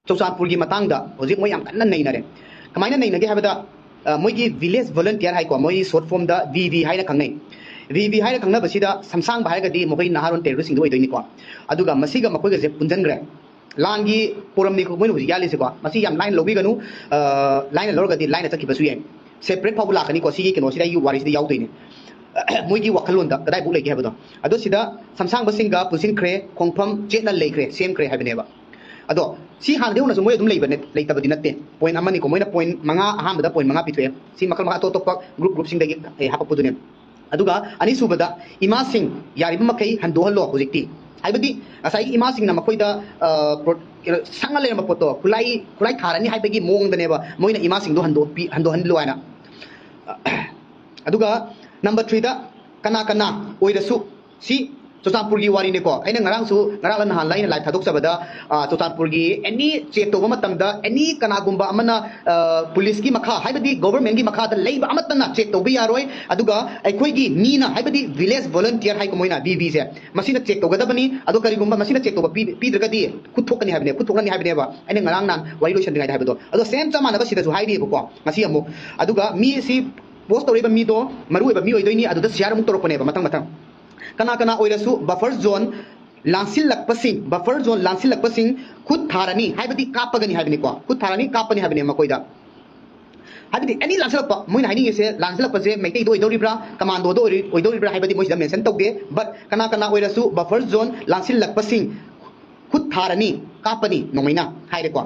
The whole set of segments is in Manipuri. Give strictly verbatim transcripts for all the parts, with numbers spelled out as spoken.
ꯆꯨꯔꯆꯥꯟꯄꯨꯔꯒꯤ ꯃꯇꯥꯡꯗ ꯍꯧꯖꯤꯛ ꯃꯣꯏ ꯌꯥꯝ ꯀꯟꯅ ꯅꯩꯅꯔꯦ꯫ ꯀꯃꯥꯏꯅ ꯅꯩꯅꯒꯦ ꯍꯥꯏꯕꯗ, ꯑ, ꯃꯣꯏꯒꯤ ꯚꯤꯂꯦꯖ ꯚꯣꯂꯟꯇꯤꯌꯔ ꯍꯥꯏꯀꯣ, ꯃꯣꯏ ꯁꯣꯔꯠ ꯐꯣꯝꯗ ꯚꯤ ꯚꯤ ꯍꯥꯏꯅ ꯈꯪꯅꯩ꯫ ꯚꯤ ꯚꯤ ꯍꯥꯏꯅ ꯈꯪꯅꯕꯁꯤꯗ ꯁꯝꯁꯥꯡꯕ ꯍꯥꯏꯔꯒꯗꯤ ꯃꯈꯣꯏ ꯅꯍꯥꯔꯣꯟ ꯇꯦꯔꯣꯔꯤꯁꯁꯤꯡꯗꯣ ꯑꯣꯏꯗꯣꯏꯅꯤꯀꯣ꯫ ꯑꯗꯨꯒ ꯃꯁꯤꯒ ꯃꯈꯣꯏꯒꯁꯦ ꯄꯨꯟꯁꯤꯟꯈ꯭ꯔꯦ꯫ ꯂꯥꯟꯒꯤ ꯄꯣꯔꯝꯅꯤꯀꯣ ꯃꯣꯏꯅ ꯍꯧꯖꯤꯛ ꯌꯥꯜꯂꯤꯁꯦꯀꯣ꯫ ꯃꯁꯤ ꯌꯥꯝ ꯂꯥꯏꯅ ꯂꯧꯕꯤꯒꯅꯨ꯫ ꯑ, ꯂꯥꯏꯅ ꯂꯧꯔꯒꯗꯤ ꯂꯥꯏꯅ ꯆꯠꯈꯤꯕꯁꯨ ꯌꯥꯏ꯫ ꯁꯦꯄꯔꯦꯠ ꯐꯥꯎꯕ ꯂꯥꯛꯀꯅꯤꯀꯣ꯫ ꯁꯤꯒꯤ ꯀꯩꯅꯣꯁꯤꯗ ꯑꯩꯒꯤ ꯋꯥꯔꯤꯁꯤꯗ ꯌꯥꯎꯗꯣꯏꯅꯦ꯫ ꯃꯣꯏꯒꯤ ꯋꯥꯈꯜꯂꯣꯟꯗ ꯀꯗꯥꯏꯐꯥꯎ ꯂꯩꯒꯦ ꯍꯥꯏꯕꯗꯣ꯫ ꯑꯗꯣ ꯁꯤꯗ ꯁꯝꯁꯥꯡꯕꯁꯤꯡꯒ ꯄꯨꯟꯁꯤꯟꯈ꯭ꯔꯦ, ꯈꯣꯡꯐꯝ ꯆꯦꯠꯅ ꯂꯩꯈ꯭ꯔꯦ, ꯁꯦꯝꯈ꯭ꯔꯦ ꯍꯥꯏꯕꯅꯦꯕ꯫ ꯑꯗꯣ ꯁꯤ ꯍꯥꯟꯅꯗꯤ ꯍꯧꯅꯁꯨ ꯃꯣꯏ ꯑꯗꯨꯝ ꯂꯩꯕꯅꯦ, ꯂꯩꯇꯕꯗꯤ ꯅꯠꯇꯦ꯫ ꯄꯣꯏꯟ ꯑꯃꯅꯤꯀꯣ, ꯃꯣꯏꯅ ꯄꯣꯏꯟ ꯃꯉꯥ, ꯑꯍꯥꯟꯕꯗ ꯄꯣꯏꯟ ꯃꯉꯥ ꯄꯤꯊꯣꯛꯑꯦ꯫ ꯁꯤ ꯃꯈꯜ ꯃꯈꯥ ꯑꯇꯣꯞ ꯑꯇꯣꯞꯄ ꯒ꯭ꯔꯨꯞ ꯒ꯭ꯔꯨꯞꯁꯤꯡꯗꯒꯤ, ꯑꯦ, ꯍꯥꯄꯛꯄꯗꯨꯅꯦ꯫ ꯑꯗꯨꯒ ꯑꯅꯤꯁꯨꯕꯗ, ꯏꯃꯥꯁꯤꯡ ꯌꯥꯔꯤꯕ ꯃꯈꯩ ꯍꯟꯗꯣꯛꯍꯜꯂꯣ ꯍꯧꯖꯤꯛꯇꯤ꯫ ꯍꯥꯏꯕꯗꯤ ꯉꯁꯥꯏꯒꯤ ꯏꯃꯥꯁꯤꯡꯅ ꯃꯈꯣꯏꯗ, ꯑ, ꯄ꯭ꯔꯣ-, ꯀꯩꯅꯣ, ꯁꯪꯉ ꯂꯩꯔꯝꯕ ꯄꯣꯠꯇꯣ ꯈꯨꯠꯂꯥꯏ, ꯈꯨꯠꯂꯥꯏ ꯊꯥꯔꯅꯤ ꯍꯥꯏꯕꯒꯤ ꯃꯑꯣꯡꯗꯅꯦꯕ ꯃꯣꯏꯅ ꯏꯃꯥꯁꯤꯡꯗꯣ ꯍꯟꯗꯣꯛꯄꯤ-, ꯍꯟꯗꯣꯛꯍꯜꯂꯣ ꯍꯥꯏꯅ꯫ ꯑꯗꯨꯒ ꯅꯝꯕꯔ ꯊ꯭ꯔꯤꯗ, ꯀꯅꯥ ꯀꯅꯥ ꯑꯣꯏꯔꯁꯨ, ꯁꯤ ꯆꯨꯔꯆꯥꯟꯄꯨꯔꯒꯤ ꯋꯥꯔꯤꯅꯤꯀꯣ꯫ ꯑꯩꯅ ꯉꯔꯥꯡꯁꯨ, ꯉꯔꯥꯡꯂ ꯅꯍꯥꯟꯂ ꯑꯩꯅ ꯂꯥꯏꯚ ꯊꯥꯗꯣꯛꯆꯕꯗ, ꯑ, ꯆꯨꯔꯆꯥꯟꯄꯨꯔꯒꯤ ꯑꯦꯅꯤ ꯆꯦꯛ ꯇꯧꯕ ꯃꯇꯝꯗ ꯑꯦꯅꯤ ꯀꯅꯥꯒꯨꯝꯕ ꯑꯃꯅ, ꯑ, ꯄꯨꯂꯤꯁꯀꯤ ꯃꯈꯥ, ꯍꯥꯏꯕꯗꯤ ꯒꯣꯚꯔꯟꯃꯦꯟꯒꯤ ꯃꯈꯥꯗ ꯂꯩꯕ ꯑꯃꯠꯇꯅ ꯆꯦꯛ ꯇꯧꯕ ꯌꯥꯔꯣꯏ꯫ ꯑꯗꯨꯒ ꯑꯩꯈꯣꯏꯒꯤ ꯃꯤꯅ, ꯍꯥꯏꯕꯗꯤ ꯚꯤꯂꯦꯖ ꯚꯣꯂꯟꯇꯤꯌꯔ ꯍꯥꯏꯀꯣ ꯃꯣꯏꯅ, ꯚꯤ ꯚꯤꯁꯦ, ꯃꯁꯤꯅ ꯆꯦꯛ ꯇꯧꯒꯗꯕꯅꯤ꯫ ꯑꯗꯣ ꯀꯔꯤꯒꯨꯝꯕ ꯃꯁꯤꯅ ꯆꯦꯛ ꯇꯧꯕ ꯄꯤ-, ꯄꯤꯗ꯭ꯔꯒꯗꯤ ꯈꯨꯠ ꯊꯣꯛꯀꯅꯤ ꯍꯥꯏꯕꯅꯦ, ꯈꯨꯠ ꯊꯣꯛꯂꯅꯤ ꯍꯥꯏꯕꯅꯦꯕ ꯑꯩꯅ ꯉꯔꯥꯡ ꯅꯍꯥꯟ ꯋꯥꯔꯤ ꯂꯣꯏꯁꯟꯗ꯭ꯔꯤꯉꯩꯗ ꯍꯥꯏꯕꯗꯣ꯫ ꯑꯗꯣ ꯁꯦꯝ ꯆꯞ ꯃꯥꯟꯅꯕ ꯁꯤꯗꯁꯨ ꯍꯥꯏꯔꯤꯕꯀꯣ ꯉꯁꯤ ꯑꯃꯨꯛ꯫ ꯑꯗꯨꯒ ꯃꯤ ꯁꯤ ꯄꯣꯁ ꯇꯧꯔꯤꯕ ꯃꯤꯗꯣ ꯃꯔꯨꯑꯣꯏꯕ ꯃꯤ ꯑꯣꯏꯗꯣꯏꯅꯤ, ꯑꯗꯨꯗ ꯁꯤꯌꯥꯔ ꯑꯃꯨꯛ ꯇꯧꯔꯛꯄꯅꯦꯕ ꯃꯊꯪ ꯃꯊꯪ꯫ ꯀꯅꯥ ꯀꯅꯥ ꯑꯣꯏꯔꯁꯨ ꯕꯐꯔ ꯖꯣꯟ ꯂꯥꯟꯁꯤꯜꯂꯛꯄꯁꯤꯡ, ꯕꯐꯔ ꯖꯣꯟ ꯂꯥꯟꯁꯤꯜꯂꯛꯄꯁꯤꯡ ꯈꯨꯠ ꯊꯥꯔꯅꯤ, ꯍꯥꯏꯕꯗꯤ ꯀꯥꯞꯄꯒꯅꯤ ꯍꯥꯏꯕꯅꯤꯀꯣ, ꯈꯨꯠ ꯊꯥꯔꯅꯤ, ꯀꯥꯞꯄꯅꯤ ꯍꯥꯏꯕꯅꯦ ꯃꯈꯣꯏꯗ꯫ ꯍꯥꯏꯕꯗꯤ ꯑꯦꯅꯤ ꯂꯥꯟꯁꯤꯜꯂꯛꯄ, ꯃꯣꯏꯅ ꯍꯥꯏꯅꯤꯡꯉꯤꯁꯦ ꯂꯥꯟꯁꯤꯜꯂꯛꯄꯁꯦ ꯃꯩꯇꯩꯗ ꯑꯣꯏꯗꯧꯔꯤꯕ꯭ꯔꯥ, ꯀꯃꯥꯟꯗꯣꯗ ꯑꯣꯏꯔꯤ-, ꯑꯣꯏꯗꯧꯔꯤꯕ꯭ꯔꯥ ꯍꯥꯏꯕꯗꯤ ꯃꯣꯏꯁꯤꯗ ꯃꯦꯟꯁꯟ ꯇꯧꯗꯦ꯫ ꯕꯠ ꯀꯅꯥ ꯀꯅꯥ ꯑꯣꯏꯔꯁꯨ ꯕꯐꯔ ꯖꯣꯟ ꯂꯥꯟꯁꯤꯜꯂꯛꯄꯁꯤꯡ ꯈꯨꯠ ꯊꯥꯔꯅꯤ, ꯀꯥꯞꯄꯅꯤ ꯅꯣꯡꯃꯩꯅ ꯍꯥꯏꯔꯦꯀꯣ꯫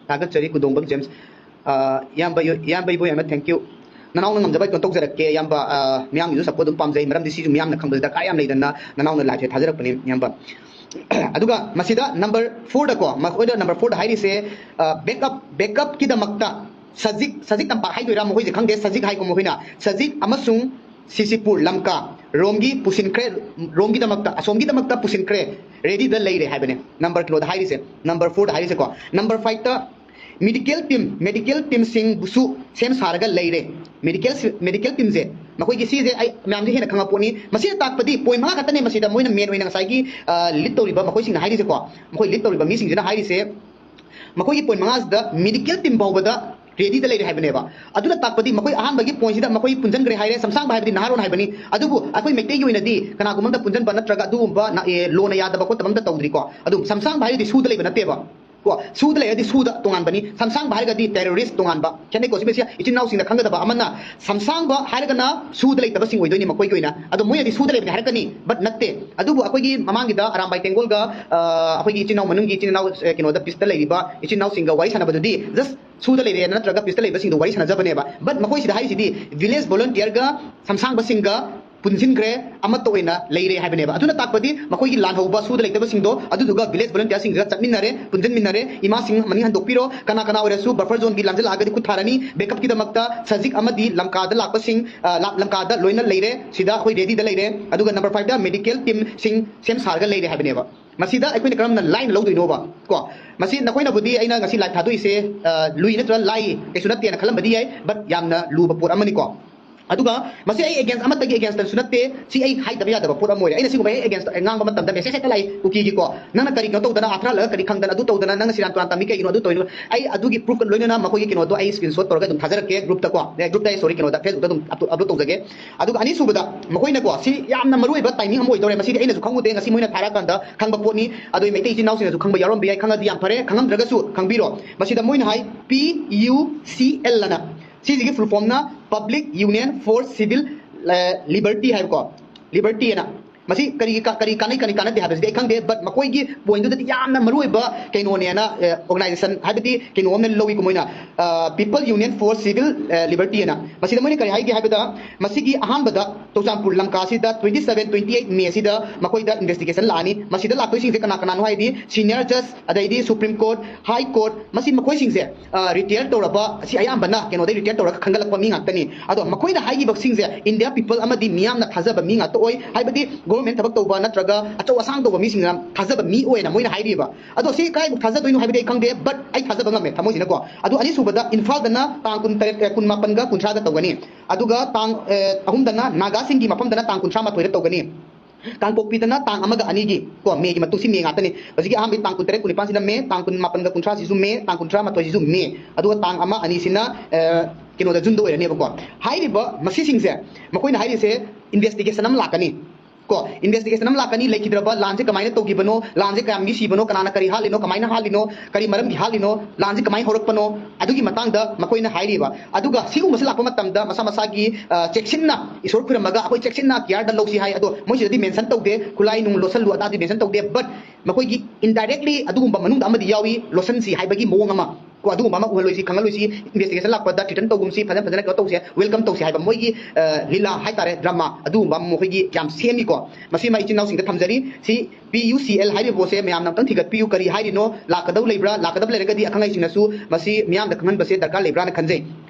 ꯊꯥꯒꯠꯆꯔꯤ ꯀꯨꯗꯣꯡꯕꯝ ꯖꯦꯝꯁ꯫ ꯑ, ꯏꯌꯥꯝꯕ ꯌꯣ-, ꯏꯌꯥꯝꯕ ꯏꯕꯣꯌꯥꯏꯃ, thank you꯫ ꯅꯅꯥꯎꯅ ꯉꯝꯖꯕ ꯀꯩꯅꯣ ꯇꯧꯖꯔꯛꯀꯦ, ꯏꯌꯥꯝꯕ, ꯑ, ꯃꯤꯌꯥꯝꯒꯤꯁꯨ ꯁꯞꯄꯣꯔꯠ ꯑꯗꯨꯝ ꯄꯥꯝꯖꯩ, ꯃꯔꯝꯗꯤ ꯁꯤꯁꯨ ꯃꯤꯌꯥꯝꯅ ꯈꯪꯕꯁꯦ ꯗꯔꯀꯥꯔ ꯌꯥꯝ ꯂꯩꯗꯅ ꯅꯅꯥꯎꯅ ꯂꯥꯏꯐꯁꯦ ꯊꯥꯖꯔꯛꯄꯅꯤ, ꯏꯌꯥꯝꯕ꯫ ꯑꯗꯨꯒ ꯃꯁꯤꯗ ꯅꯝꯕꯔ ꯐꯣꯔꯗꯀꯣ, ꯃꯈꯣꯏꯗ ꯅꯝꯕꯔ ꯐꯣꯔꯗ ꯍꯥꯏꯔꯤꯁꯦ, ꯑ, ꯕꯦꯛꯑꯞ, ꯕꯦꯛꯑꯞꯀꯤꯗꯃꯛꯇ ꯁꯖꯤꯛ, ꯁꯖꯤꯛ ꯇꯝꯄꯥꯛ ꯍꯥꯏꯗꯣꯏꯔꯥ ꯃꯈꯣꯏꯁꯦ ꯈꯪꯗꯦ, ꯁꯖꯤꯛ ꯍꯥꯏꯀꯣ ꯃꯈꯣꯏꯅ, ꯁꯖꯤꯛ ꯑꯃꯁꯨꯡ ꯁꯤꯁꯤꯄꯨꯔ ꯂꯝꯀꯥ ꯔꯣꯝꯒꯤ ꯄꯨꯁꯤꯟꯈ꯭ꯔꯦ, ꯔꯣꯝꯒꯤꯗꯃꯛꯇ, ꯑꯁꯣꯝꯒꯤꯗꯃꯛꯇ ꯄꯨꯁꯤꯟꯈ꯭ꯔꯦ, ꯔꯦꯗꯤꯗ ꯂꯩꯔꯦ ꯍꯥꯏꯕꯅꯦ꯫ ꯅꯝꯕꯔ ꯀꯩꯅꯣꯗ ꯍꯥꯏꯔꯤꯁꯦ, ꯅꯝꯕꯔ ꯐꯣꯔꯗ ꯍꯥꯏꯔꯤꯁꯦꯀꯣ꯫ ꯅꯝꯕꯔ ꯐꯥꯏꯚꯇ ꯃꯦꯗꯤꯀꯦꯜ ꯇꯤꯝ, ꯃꯦꯗꯤꯀꯦꯜ ꯇꯤꯝꯁꯤꯡꯕꯨꯁꯨ ꯁꯦꯝ ꯁꯥꯔꯒ ꯂꯩꯔꯦ꯫ ꯃꯦꯗꯤꯀꯦꯜ, ꯃꯦꯗꯤꯀꯦꯜ ꯇꯤꯝꯁꯦ ꯃꯈꯣꯏꯒꯤ ꯁꯤꯁꯦ ꯑꯩ ꯃꯌꯥꯝꯁꯦ ꯍꯦꯟꯅ ꯈꯪꯉꯛꯄꯣꯠꯅꯤ꯫ ꯃꯁꯤꯅ ꯇꯥꯛꯄꯗꯤ ꯄꯣꯏꯟ ꯃꯉꯥ ꯈꯛꯇꯅꯦ ꯃꯁꯤꯗ ꯃꯣꯏꯅ ꯃꯦꯟ ꯑꯣꯏꯅ ꯉꯁꯥꯏꯒꯤ ꯂꯤꯠ ꯇꯧꯔꯤꯕ ꯃꯈꯣꯏꯁꯤꯡꯅ ꯍꯥꯏꯔꯤꯁꯦꯀꯣ꯫ ꯃꯈꯣꯏ ꯂꯤꯠ ꯇꯧꯔꯤꯕ ꯃꯤꯁꯤꯡꯁꯤꯅ ꯍꯥꯏꯔꯤꯁꯦ, ꯃꯈꯣꯏꯒꯤ ꯄꯣꯏꯟ ꯃꯉꯥꯁꯤꯗ ꯃꯦꯗꯤꯀꯦꯜ ꯇꯤꯝ ꯐꯥꯎꯕꯗ ꯔꯦꯗꯤꯗ ꯂꯩꯔꯦ ꯍꯥꯏꯕꯅꯦꯕ꯫ ꯑꯗꯨꯅ ꯇꯥꯛꯄꯗꯤ ꯃꯈꯣꯏ ꯑꯍꯥꯟꯕꯒꯤ ꯄꯣꯏꯟꯁꯤꯗ ꯃꯈꯣꯏ ꯄꯨꯟꯁꯤꯟꯈ꯭ꯔꯦ ꯍꯥꯏꯔꯦ, ꯁꯝꯁꯥꯡꯕ ꯍꯥꯏꯕꯗꯤ ꯅꯍꯥꯔꯣꯟ ꯍꯥꯏꯕꯅꯤ꯫ ꯑꯗꯨꯕꯨ ꯑꯩꯈꯣꯏ ꯃꯩꯇꯩꯒꯤ ꯑꯣꯏꯅꯗꯤ ꯀꯅꯥꯒꯨꯝꯕ ꯑꯃꯗ ꯄꯨꯟꯁꯤꯟꯕ ꯅꯠꯇ꯭ꯔꯒ ꯑꯗꯨꯒꯨꯝꯕ ꯅ-, ꯑꯦ, ꯂꯣꯅ ꯌꯥꯗꯕ ꯈꯣꯠꯇꯕ ꯑꯝꯇ ꯇꯧꯗ꯭ꯔꯤꯀꯣ꯫ ꯑꯗꯨꯝ ꯁꯝꯁꯥꯡꯕ ꯍꯥꯏꯔꯗꯤ ꯁꯨꯗ ꯂꯩꯕ ꯅꯠꯇꯦꯕ꯫ ꯀꯣ, ꯁꯨꯗ ꯂꯩꯔꯗꯤ ꯁꯨꯗ ꯇꯣꯉꯥꯟꯕꯅꯤ, ꯁꯝꯁꯥꯡꯕ ꯍꯥꯏꯔꯒꯗꯤ ꯇꯦꯔꯣꯔꯤꯁ ꯇꯣꯉꯥꯟꯕ꯫ ꯈꯦꯠꯅꯩꯀꯣ꯫ ꯁꯤ ꯃꯁꯤ ꯏꯆꯤꯟ ꯏꯅꯥꯎꯁꯤꯡꯅ ꯈꯪꯒꯗꯕ ꯑꯃꯅ, ꯁꯝꯁꯥꯡꯕ ꯍꯥꯏꯔꯒꯅ ꯁꯨꯗ ꯂꯩꯇꯕꯁꯤꯡ ꯑꯣꯏꯗꯣꯏꯅꯤ ꯃꯈꯣꯏꯒꯤ ꯑꯣꯏꯅ꯫ ꯑꯗꯣ ꯃꯣꯏꯅꯗꯤ ꯁꯨꯗ ꯂꯩꯕꯅꯤ ꯍꯥꯏꯔꯛꯀꯅꯤ, but ꯅꯠꯇꯦ꯫ ꯑꯗꯨꯕꯨ ꯑꯩꯈꯣꯏꯒꯤ ꯃꯃꯥꯡꯒꯤꯗ ꯑꯔꯥꯝꯕꯥꯏ ꯇꯦꯡꯒꯣꯜꯒ, ꯑ, ꯑꯩꯈꯣꯏꯒꯤ ꯏꯆꯤꯟ ꯏꯅꯥꯎ ꯃꯅꯨꯡꯒꯤ ꯏꯆꯤꯟ ꯏꯅꯥꯎ, ꯑ, ꯀꯩꯅꯣꯗ, ꯄꯤꯁꯇ ꯂꯩꯔꯤꯕ ꯏꯆꯤꯟ ꯏꯅꯥꯎꯁꯤꯡꯒ ꯋꯥꯔꯤ ꯁꯥꯟꯅꯕꯗꯨꯗꯤ just ꯁꯨꯗ ꯂꯩꯔꯦꯅ ꯅꯠꯇ꯭ꯔꯒ ꯄꯤꯁꯇ ꯂꯩꯕꯁꯤꯡꯗꯣ ꯋꯥꯔꯤ ꯁꯥꯟꯅꯖꯕꯅꯦꯕ꯫ But ꯃꯈꯣꯏꯁꯤꯗ ꯍꯥꯏꯔꯤꯁꯤꯗꯤ ꯚꯤꯂꯦꯖ ꯚꯣꯂꯨꯟꯇꯤꯌꯔꯒ ꯁꯝꯁꯥꯡꯕꯁꯤꯡꯒ ꯄꯨꯟꯁꯤꯟꯈ꯭ꯔꯦ, ꯑꯃꯠꯇ ꯑꯣꯏꯅ ꯂꯩꯔꯦ ꯍꯥꯏꯕꯅꯦꯕ꯫ ꯑꯗꯨꯅ ꯇꯥꯛꯄꯗꯤ ꯃꯈꯣꯏꯒꯤ ꯂꯥꯟꯍꯧꯕ ꯁꯨꯗ ꯂꯩꯇꯕꯁꯤꯡꯗꯣ ꯑꯗꯨꯗꯨꯒ ꯚꯤꯂꯦꯖ ꯚꯣꯂꯨꯟꯇꯤꯌꯔꯁꯤꯡꯁꯤꯒ ꯆꯠꯃꯤꯟꯅꯔꯦ, ꯄꯨꯟꯁꯤꯟꯃꯤꯟꯅꯔꯦ꯫ ꯏꯃꯥꯁꯤꯡ ꯃꯅꯤꯡ ꯍꯟꯗꯣꯛꯄꯤꯔꯣ, ꯀꯅꯥ ꯀꯅꯥ ꯑꯣꯏꯔꯁꯨ ꯕꯐꯔ ꯖꯣꯟꯒꯤ ꯂꯥꯟꯖꯜꯂꯛꯑꯒꯗꯤ ꯈꯨꯠ ꯊꯥꯔꯅꯤ꯫ ꯕꯦꯛꯀꯞꯀꯤꯗꯃꯛꯇ ꯁꯖꯤꯛ ꯑꯃꯗꯤ ꯂꯝꯀꯥꯗ ꯂꯥꯛꯄꯁꯤꯡ, ꯑ, ꯂꯥ-, ꯂꯝꯀꯥꯗ ꯂꯣꯏꯅ ꯂꯩꯔꯦ꯫ ꯁꯤꯗ ꯑꯩꯈꯣꯏ ꯔꯦꯗꯤꯗ ꯂꯩꯔꯦ꯫ ꯑꯗꯨꯒ ꯅꯝꯕꯔ ꯐꯥꯏꯚꯇ ꯃꯦꯗꯤꯀꯦꯜ ꯇꯤꯝꯁꯤꯡ ꯁꯦꯝ ꯁꯥꯔꯒ ꯂꯩꯔꯦ ꯍꯥꯏꯕꯅꯦꯕ꯫ ꯃꯁꯤꯗ ꯑꯩꯈꯣꯏꯅ ꯀꯔꯝꯅ ꯂꯥꯏꯅ ꯂꯧꯗꯣꯏꯅꯣꯕ? ꯀꯣ, ꯃꯁꯤ ꯅꯈꯣꯏꯅꯕꯨꯗꯤ ꯑꯩꯅ ꯉꯁꯤ ꯂꯥꯏꯚ ꯊꯥꯗꯣꯛꯏꯁꯦ, ꯑ, ꯂꯨꯏ ꯅꯠꯇ꯭ꯔꯒ ꯂꯥꯏ ꯀꯩꯁꯨ ꯅꯠꯇꯦꯅ ꯈꯜꯂꯝꯕꯗꯤ ꯌꯥꯏ, but ꯌꯥꯝꯅ ꯂꯨꯕ ꯄꯣꯠ ꯑꯃꯅꯤꯀꯣ꯫ ꯑꯗꯨꯒ ꯃꯁꯤ ꯑꯩ against ꯑꯃꯠꯇꯒꯤ againstꯁꯨ ꯅꯠꯇꯦ, ꯁꯤ ꯑꯩ ꯍꯥꯏꯗꯕ ꯌꯥꯗꯕ ꯄꯣꯠ ꯑꯃ ꯑꯣꯏꯔꯦ꯫ ꯑꯩꯅ ꯁꯤꯒꯨꯝꯕ ꯍꯦꯛ against ꯉꯥꯡꯕ ꯃꯇꯝꯗ message ꯍꯦꯛꯇ ꯂꯥꯛꯏ ꯀꯨꯀꯤꯒꯤꯀꯣ, "ꯅꯪꯅ ꯀꯔꯤꯅꯣ ꯇꯧꯗꯅ, ꯑꯥꯔꯊ ꯍꯜꯂꯒ ꯀꯔꯤ ꯈꯪꯗꯅ, ꯑꯗꯨ ꯇꯧꯗꯅ, ꯅꯪꯅ ꯁꯤꯔꯥꯟ ꯇꯨꯔꯥꯟ ꯇꯝꯃꯤ ꯀꯩꯒꯤꯅꯣ?" ꯑꯗꯨ ꯇꯧꯔꯤꯅꯣ꯫ ꯑꯩ ꯑꯗꯨꯒꯤ proof ꯂꯣꯏꯅꯅ ꯃꯈꯣꯏꯒꯤ ꯀꯩꯅꯣꯗꯣ ꯑꯩ screenshot ꯇꯧꯔꯒ ꯑꯗꯨꯝ ꯊꯥꯖꯔꯛꯀꯦ groupꯇꯀꯣ, ꯑꯦ, groupꯇ ꯑꯩ, sorry, ꯀꯩꯅꯣꯗ, Facebookꯇ ꯑꯗꯨꯝ upload ꯇꯧꯖꯒꯦ꯫ ꯑꯗꯨꯒ ꯑꯅꯤꯁꯨꯕꯗ ꯃꯈꯣꯏꯅꯀꯣ, ꯁꯤ ꯌꯥꯝꯅ ꯃꯔꯨꯑꯣꯏꯕ timing ꯑꯃ ꯑꯣꯏꯗꯧꯔꯦ꯫ ꯃꯁꯤꯗꯤ ꯑꯩꯅꯁꯨ ꯈꯪꯉꯨꯗꯦ, ꯉꯁꯤ ꯃꯣꯏꯅ ꯊꯥꯔꯛꯑꯀꯥꯟꯗ ꯈꯪꯕ ꯄꯣꯠꯅꯤ꯫ ꯑꯗꯣ ꯃꯩꯇꯩ ꯏꯆꯤꯟ ꯏꯅꯥꯎꯁꯤꯡꯅꯁꯨ ꯈꯪꯕ ꯌꯥꯎꯔꯝꯕ ꯌꯥꯏ, ꯈꯪꯉꯗꯤ ꯌꯥꯝ ꯐꯔꯦ, ꯈꯪꯉꯝꯗ꯭ꯔꯒꯁꯨ ꯈꯪꯕꯤꯔꯣ꯫ ꯃꯁꯤꯗ ꯃꯣꯏꯅ ꯍꯥꯏ, P U C L ꯑꯅ, ꯁꯤꯁꯤꯒꯤ full formꯅ Public Union for Civil, ꯑ, Liberty ꯍꯥꯏꯕꯀꯣ, liberty ꯑꯅ꯫ ꯃꯁꯤ ꯀꯔꯤ ꯀ-, ꯀꯔꯤ ꯀꯥꯟꯅꯩ, ꯀꯔꯤ ꯀꯥꯟꯅꯗꯦ ꯍꯥꯏꯕꯁꯤꯗꯤ ꯑꯩ ꯈꯪꯗꯦ, but ꯃꯈꯣꯏꯒꯤ pointꯗꯨꯗꯗꯤ ꯌꯥꯝꯅ ꯃꯔꯨꯑꯣꯏꯕ ꯀꯩꯅꯣꯅꯦꯅ, ꯑ, organization ꯍꯥꯏꯕꯗꯤ ꯀꯩꯅꯣ ꯑꯃꯅ ꯂꯧꯏꯀꯣ ꯃꯣꯏꯅ, ꯑ, People Union for Civil, ꯑ, Liberty ꯑꯅ꯫ ꯃꯁꯤꯗ ꯃꯣꯏꯅ ꯀꯔꯤ ꯍꯥꯏꯒꯦ ꯍꯥꯏꯕꯗ, ꯃꯁꯤꯒꯤ ꯑꯍꯥꯟꯕꯗ Churachandpur ꯂꯝꯀꯥꯁꯤꯗ twenty seven, twenty eight May ꯁꯤꯗ ꯃꯈꯣꯏꯗ investigation ꯂꯥꯛꯑꯅꯤ꯫ ꯃꯁꯤꯗ ꯂꯥꯛꯇꯣꯏꯁꯤꯡꯁꯦ ꯀꯅꯥ ꯀꯅꯥꯅꯣ ꯍꯥꯏꯗꯤ, senior judge, ꯑꯗꯩꯗꯤ Supreme Court, High Court, ꯃꯁꯤ ꯃꯈꯣꯏꯁꯤꯡꯁꯦ, ꯑ, retire ꯇꯧꯔꯕ, ꯑꯁꯤ ꯑꯌꯥꯝꯕꯅ ꯀꯩꯅꯣꯗꯩ retire ꯇꯧꯔꯒ ꯈꯟꯒꯠꯂꯛꯄ ꯃꯤ ꯉꯥꯛꯇꯅꯤ꯫ ꯑꯗꯣ ꯃꯈꯣꯏꯅ ꯍꯥꯏꯈꯤꯕꯁꯤꯡꯁꯦ India people ꯑꯃꯗꯤ ꯃꯤꯌꯥꯝꯅ ꯊꯥꯖꯕ ꯃꯤ ꯉꯥꯛꯇ ꯑꯣꯏ, ꯍꯥꯏꯕꯗꯤ ꯒꯣꯔꯃꯦꯟ ꯊꯕꯛ ꯇꯧꯕ ꯅꯠꯇ꯭ꯔꯒ ꯑꯆꯧ ꯑꯁꯥꯡ ꯇꯧꯕ ꯃꯤꯁꯤꯡꯅ ꯊꯥꯖꯕ ꯃꯤ ꯑꯣꯏꯅ ꯃꯣꯏꯅ ꯍꯥꯏꯔꯤꯕ꯫ ꯑꯗꯣ ꯁꯤ ꯀꯗꯥꯏꯕꯨꯛ ꯊꯥꯖꯗꯣꯏꯅꯣ ꯍꯥꯏꯕꯗꯤ ꯑꯩ ꯈꯪꯗꯦ, but ꯑꯩ ꯊꯥꯖꯕ ꯉꯝꯃꯦ ꯊꯃꯣꯏꯁꯤꯅꯀꯣ꯫ ꯑꯗꯣ ꯑꯅꯤꯁꯨꯕꯗ ꯏꯝꯐꯥꯜꯗꯅ ꯇꯥꯡ ꯀꯨꯟ ꯇꯔꯦꯠ, ꯑꯦ, ꯀꯨꯟ ꯃꯥꯄꯟꯒ ꯀꯨꯟꯊ꯭ꯔꯥꯗ ꯇꯧꯒꯅꯤ꯫ ꯑꯗꯨꯒ ꯇꯥꯡ, ꯑꯦ, ꯑꯍꯨꯝꯗꯅ ꯅꯥꯒꯥꯁꯤꯡꯒꯤ ꯃꯐꯝꯗꯅ ꯇꯥꯡ ꯀꯨꯟꯊ꯭ꯔꯥ ꯃꯥꯊꯣꯏꯗ ꯇꯧꯒꯅꯤ꯫ ꯀꯥꯡꯄꯣꯛꯄꯤꯗꯅ ꯇꯥꯡ ꯑꯃꯒ ꯑꯅꯤꯒꯤ ꯀꯣ, ꯃꯦꯒꯤ ꯃꯇꯨꯡ, ꯁꯤ ꯃꯦ ꯉꯥꯛꯇꯅꯤ꯫ ꯍꯧꯖꯤꯛꯀꯤ ꯑꯍꯥꯟꯕꯒꯤ ꯇꯥꯡ ꯀꯨꯟꯇꯔꯦꯠ, ꯀꯨꯟꯅꯤꯄꯥꯟꯁꯤꯅ ꯃꯦ, ꯇꯥꯡ ꯀꯨꯟ ꯃꯥꯄꯟꯒ ꯀꯨꯟꯊ꯭ꯔꯥꯁꯤꯁꯨ ꯃꯦ, ꯇꯥꯡ ꯀꯨꯟꯊ꯭ꯔꯥ ꯃꯥꯊꯣꯏꯁꯤꯁꯨ ꯃꯦ, ꯑꯗꯨꯒ ꯇꯥꯡ ꯑꯃ, ꯑꯅꯤꯁꯤꯅ, ꯑ, ꯀꯩꯅꯣꯗ, ꯖꯨꯟꯗ ꯑꯣꯏꯔꯅꯦꯕꯀꯣ꯫ ꯍꯥꯏꯔꯤꯕ ꯃꯁꯤꯁꯤꯡꯁꯦ ꯃꯈꯣꯏꯅ ꯍꯥꯏꯔꯤꯁꯦ ꯏꯟꯚꯦꯁꯇꯤꯒꯦꯁꯟ ꯑꯃ ꯂꯥꯛꯀꯅꯤ ꯀꯣ, ꯏꯟꯚꯦꯁꯇꯤꯒꯦꯁꯟ ꯑꯃ ꯂꯥꯛꯀꯅꯤ꯫ ꯂꯩꯈꯤꯗ꯭ꯔꯕ ꯂꯥꯟꯁꯦ ꯀꯃꯥꯏꯅ ꯇꯧꯈꯤꯕꯅꯣ, ꯂꯥꯟꯁꯦ ꯀꯌꯥꯝ ꯃꯤ ꯁꯤꯕꯅꯣ, ꯀꯅꯥꯅ ꯀꯔꯤ ꯍꯥꯠꯂꯤꯅꯣ, ꯀꯃꯥꯏꯅ ꯍꯥꯠꯂꯤꯅꯣ, ꯀꯔꯤ ꯃꯔꯝꯒꯤ ꯍꯥꯠꯂꯤꯅꯣ, ꯂꯥꯟꯁꯦ ꯀꯃꯥꯏꯅ ꯍꯧꯔꯛꯄꯅꯣ, ꯑꯗꯨꯒꯤ ꯃꯇꯥꯡꯗ ꯃꯈꯣꯏꯅ ꯍꯥꯏꯔꯤꯕ꯫ ꯑꯗꯨꯒ ꯁꯤꯒꯨꯝꯕꯁꯦ ꯂꯥꯛꯄ ꯃꯇꯝꯗ ꯃꯁꯥ ꯃꯁꯥꯒꯤ, ꯑ, ꯆꯦꯛꯁꯤꯟꯅ ꯏꯁꯣꯔ ꯈꯨꯔꯝꯃꯒ ꯑꯩꯈꯣꯏ ꯆꯦꯛꯁꯤꯟꯅ ꯀꯤꯌꯥꯔꯗ ꯂꯧꯁꯤ ꯍꯥꯏ꯫ ꯑꯗꯣ ꯃꯣꯏꯁꯤꯗꯗꯤ ꯃꯦꯟꯁꯟ ꯇꯧꯗꯦ, ꯈꯨꯠꯂꯥꯏ ꯅꯨꯡ ꯂꯣꯠꯁꯜꯂꯨ ꯑꯗꯥꯗꯤ ꯃꯦꯟꯁꯟ ꯇꯧꯗꯦ, but ꯃꯈꯣꯏꯒꯤ ꯏꯟꯗꯥꯏꯔꯦꯛꯂꯤ ꯑꯗꯨꯒꯨꯝꯕ ꯃꯅꯨꯡꯗ ꯑꯃꯗꯤ ꯌꯥꯎꯏ, ꯂꯣꯠꯁꯟꯁꯤ ꯍꯥꯏꯕꯒꯤ ꯃꯑꯣꯡ ꯑꯃ ꯀꯣ, ꯑꯗꯨꯒꯨꯝꯕ ꯑꯃ ꯎꯍꯜꯂꯣꯏꯁꯤ, ꯈꯪꯍꯜꯂꯣꯏꯁꯤ, ꯏꯟꯚꯦꯁꯇꯤꯒꯦꯁꯟ ꯂꯥꯛꯄꯗ ꯊ꯭ꯔꯤꯇꯟ ꯇꯧꯒꯨꯝꯁꯤ, ꯐꯖꯅ ꯐꯖꯅ ꯀꯩꯅꯣ ꯇꯧꯁꯦ, ꯋꯦꯜꯀꯝ ꯇꯧꯁꯦ ꯍꯥꯏꯕ ꯃꯣꯏꯒꯤ, ꯑ, ꯂꯤꯂꯥ ꯍꯥꯏꯇꯥꯔꯦ, ꯗ꯭ꯔꯃꯥ ꯑꯗꯨꯒꯨꯝꯕ ꯑꯃ ꯃꯈꯣꯏꯒꯤ ꯌꯥꯝ ꯁꯦꯝꯃꯤꯀꯣ꯫ ꯃꯁꯤꯃ ꯏꯆꯤꯟ ꯏꯅꯥꯎꯁꯤꯡꯗ ꯊꯝꯖꯔꯤ꯫ ꯁꯤ ꯄꯤ ꯌꯨ ꯁꯤ ꯑꯦꯜ ꯍꯥꯏꯔꯤꯕ ꯄꯣꯠꯁꯦ ꯃꯌꯥꯝꯅ ꯑꯝꯇꯪ ꯊꯤꯒꯠꯄꯤꯌꯨ, ꯀꯔꯤ ꯍꯥꯏꯔꯤꯅꯣ, ꯂꯥꯛꯀꯗꯧ ꯂꯩꯕ꯭ꯔꯥ, ꯂꯥꯛꯀꯗꯕ ꯂꯩꯔꯒꯗꯤ ꯑꯈꯪ ꯑꯍꯩꯁꯤꯡꯅꯁꯨ ꯃꯁꯤ ꯃꯤꯌꯥꯝꯗ ꯈꯪꯍꯟꯕꯁꯦ ꯗꯔꯀꯥꯔ ꯂꯩꯕ꯭ꯔꯥꯅ ꯈꯟꯖꯩ꯫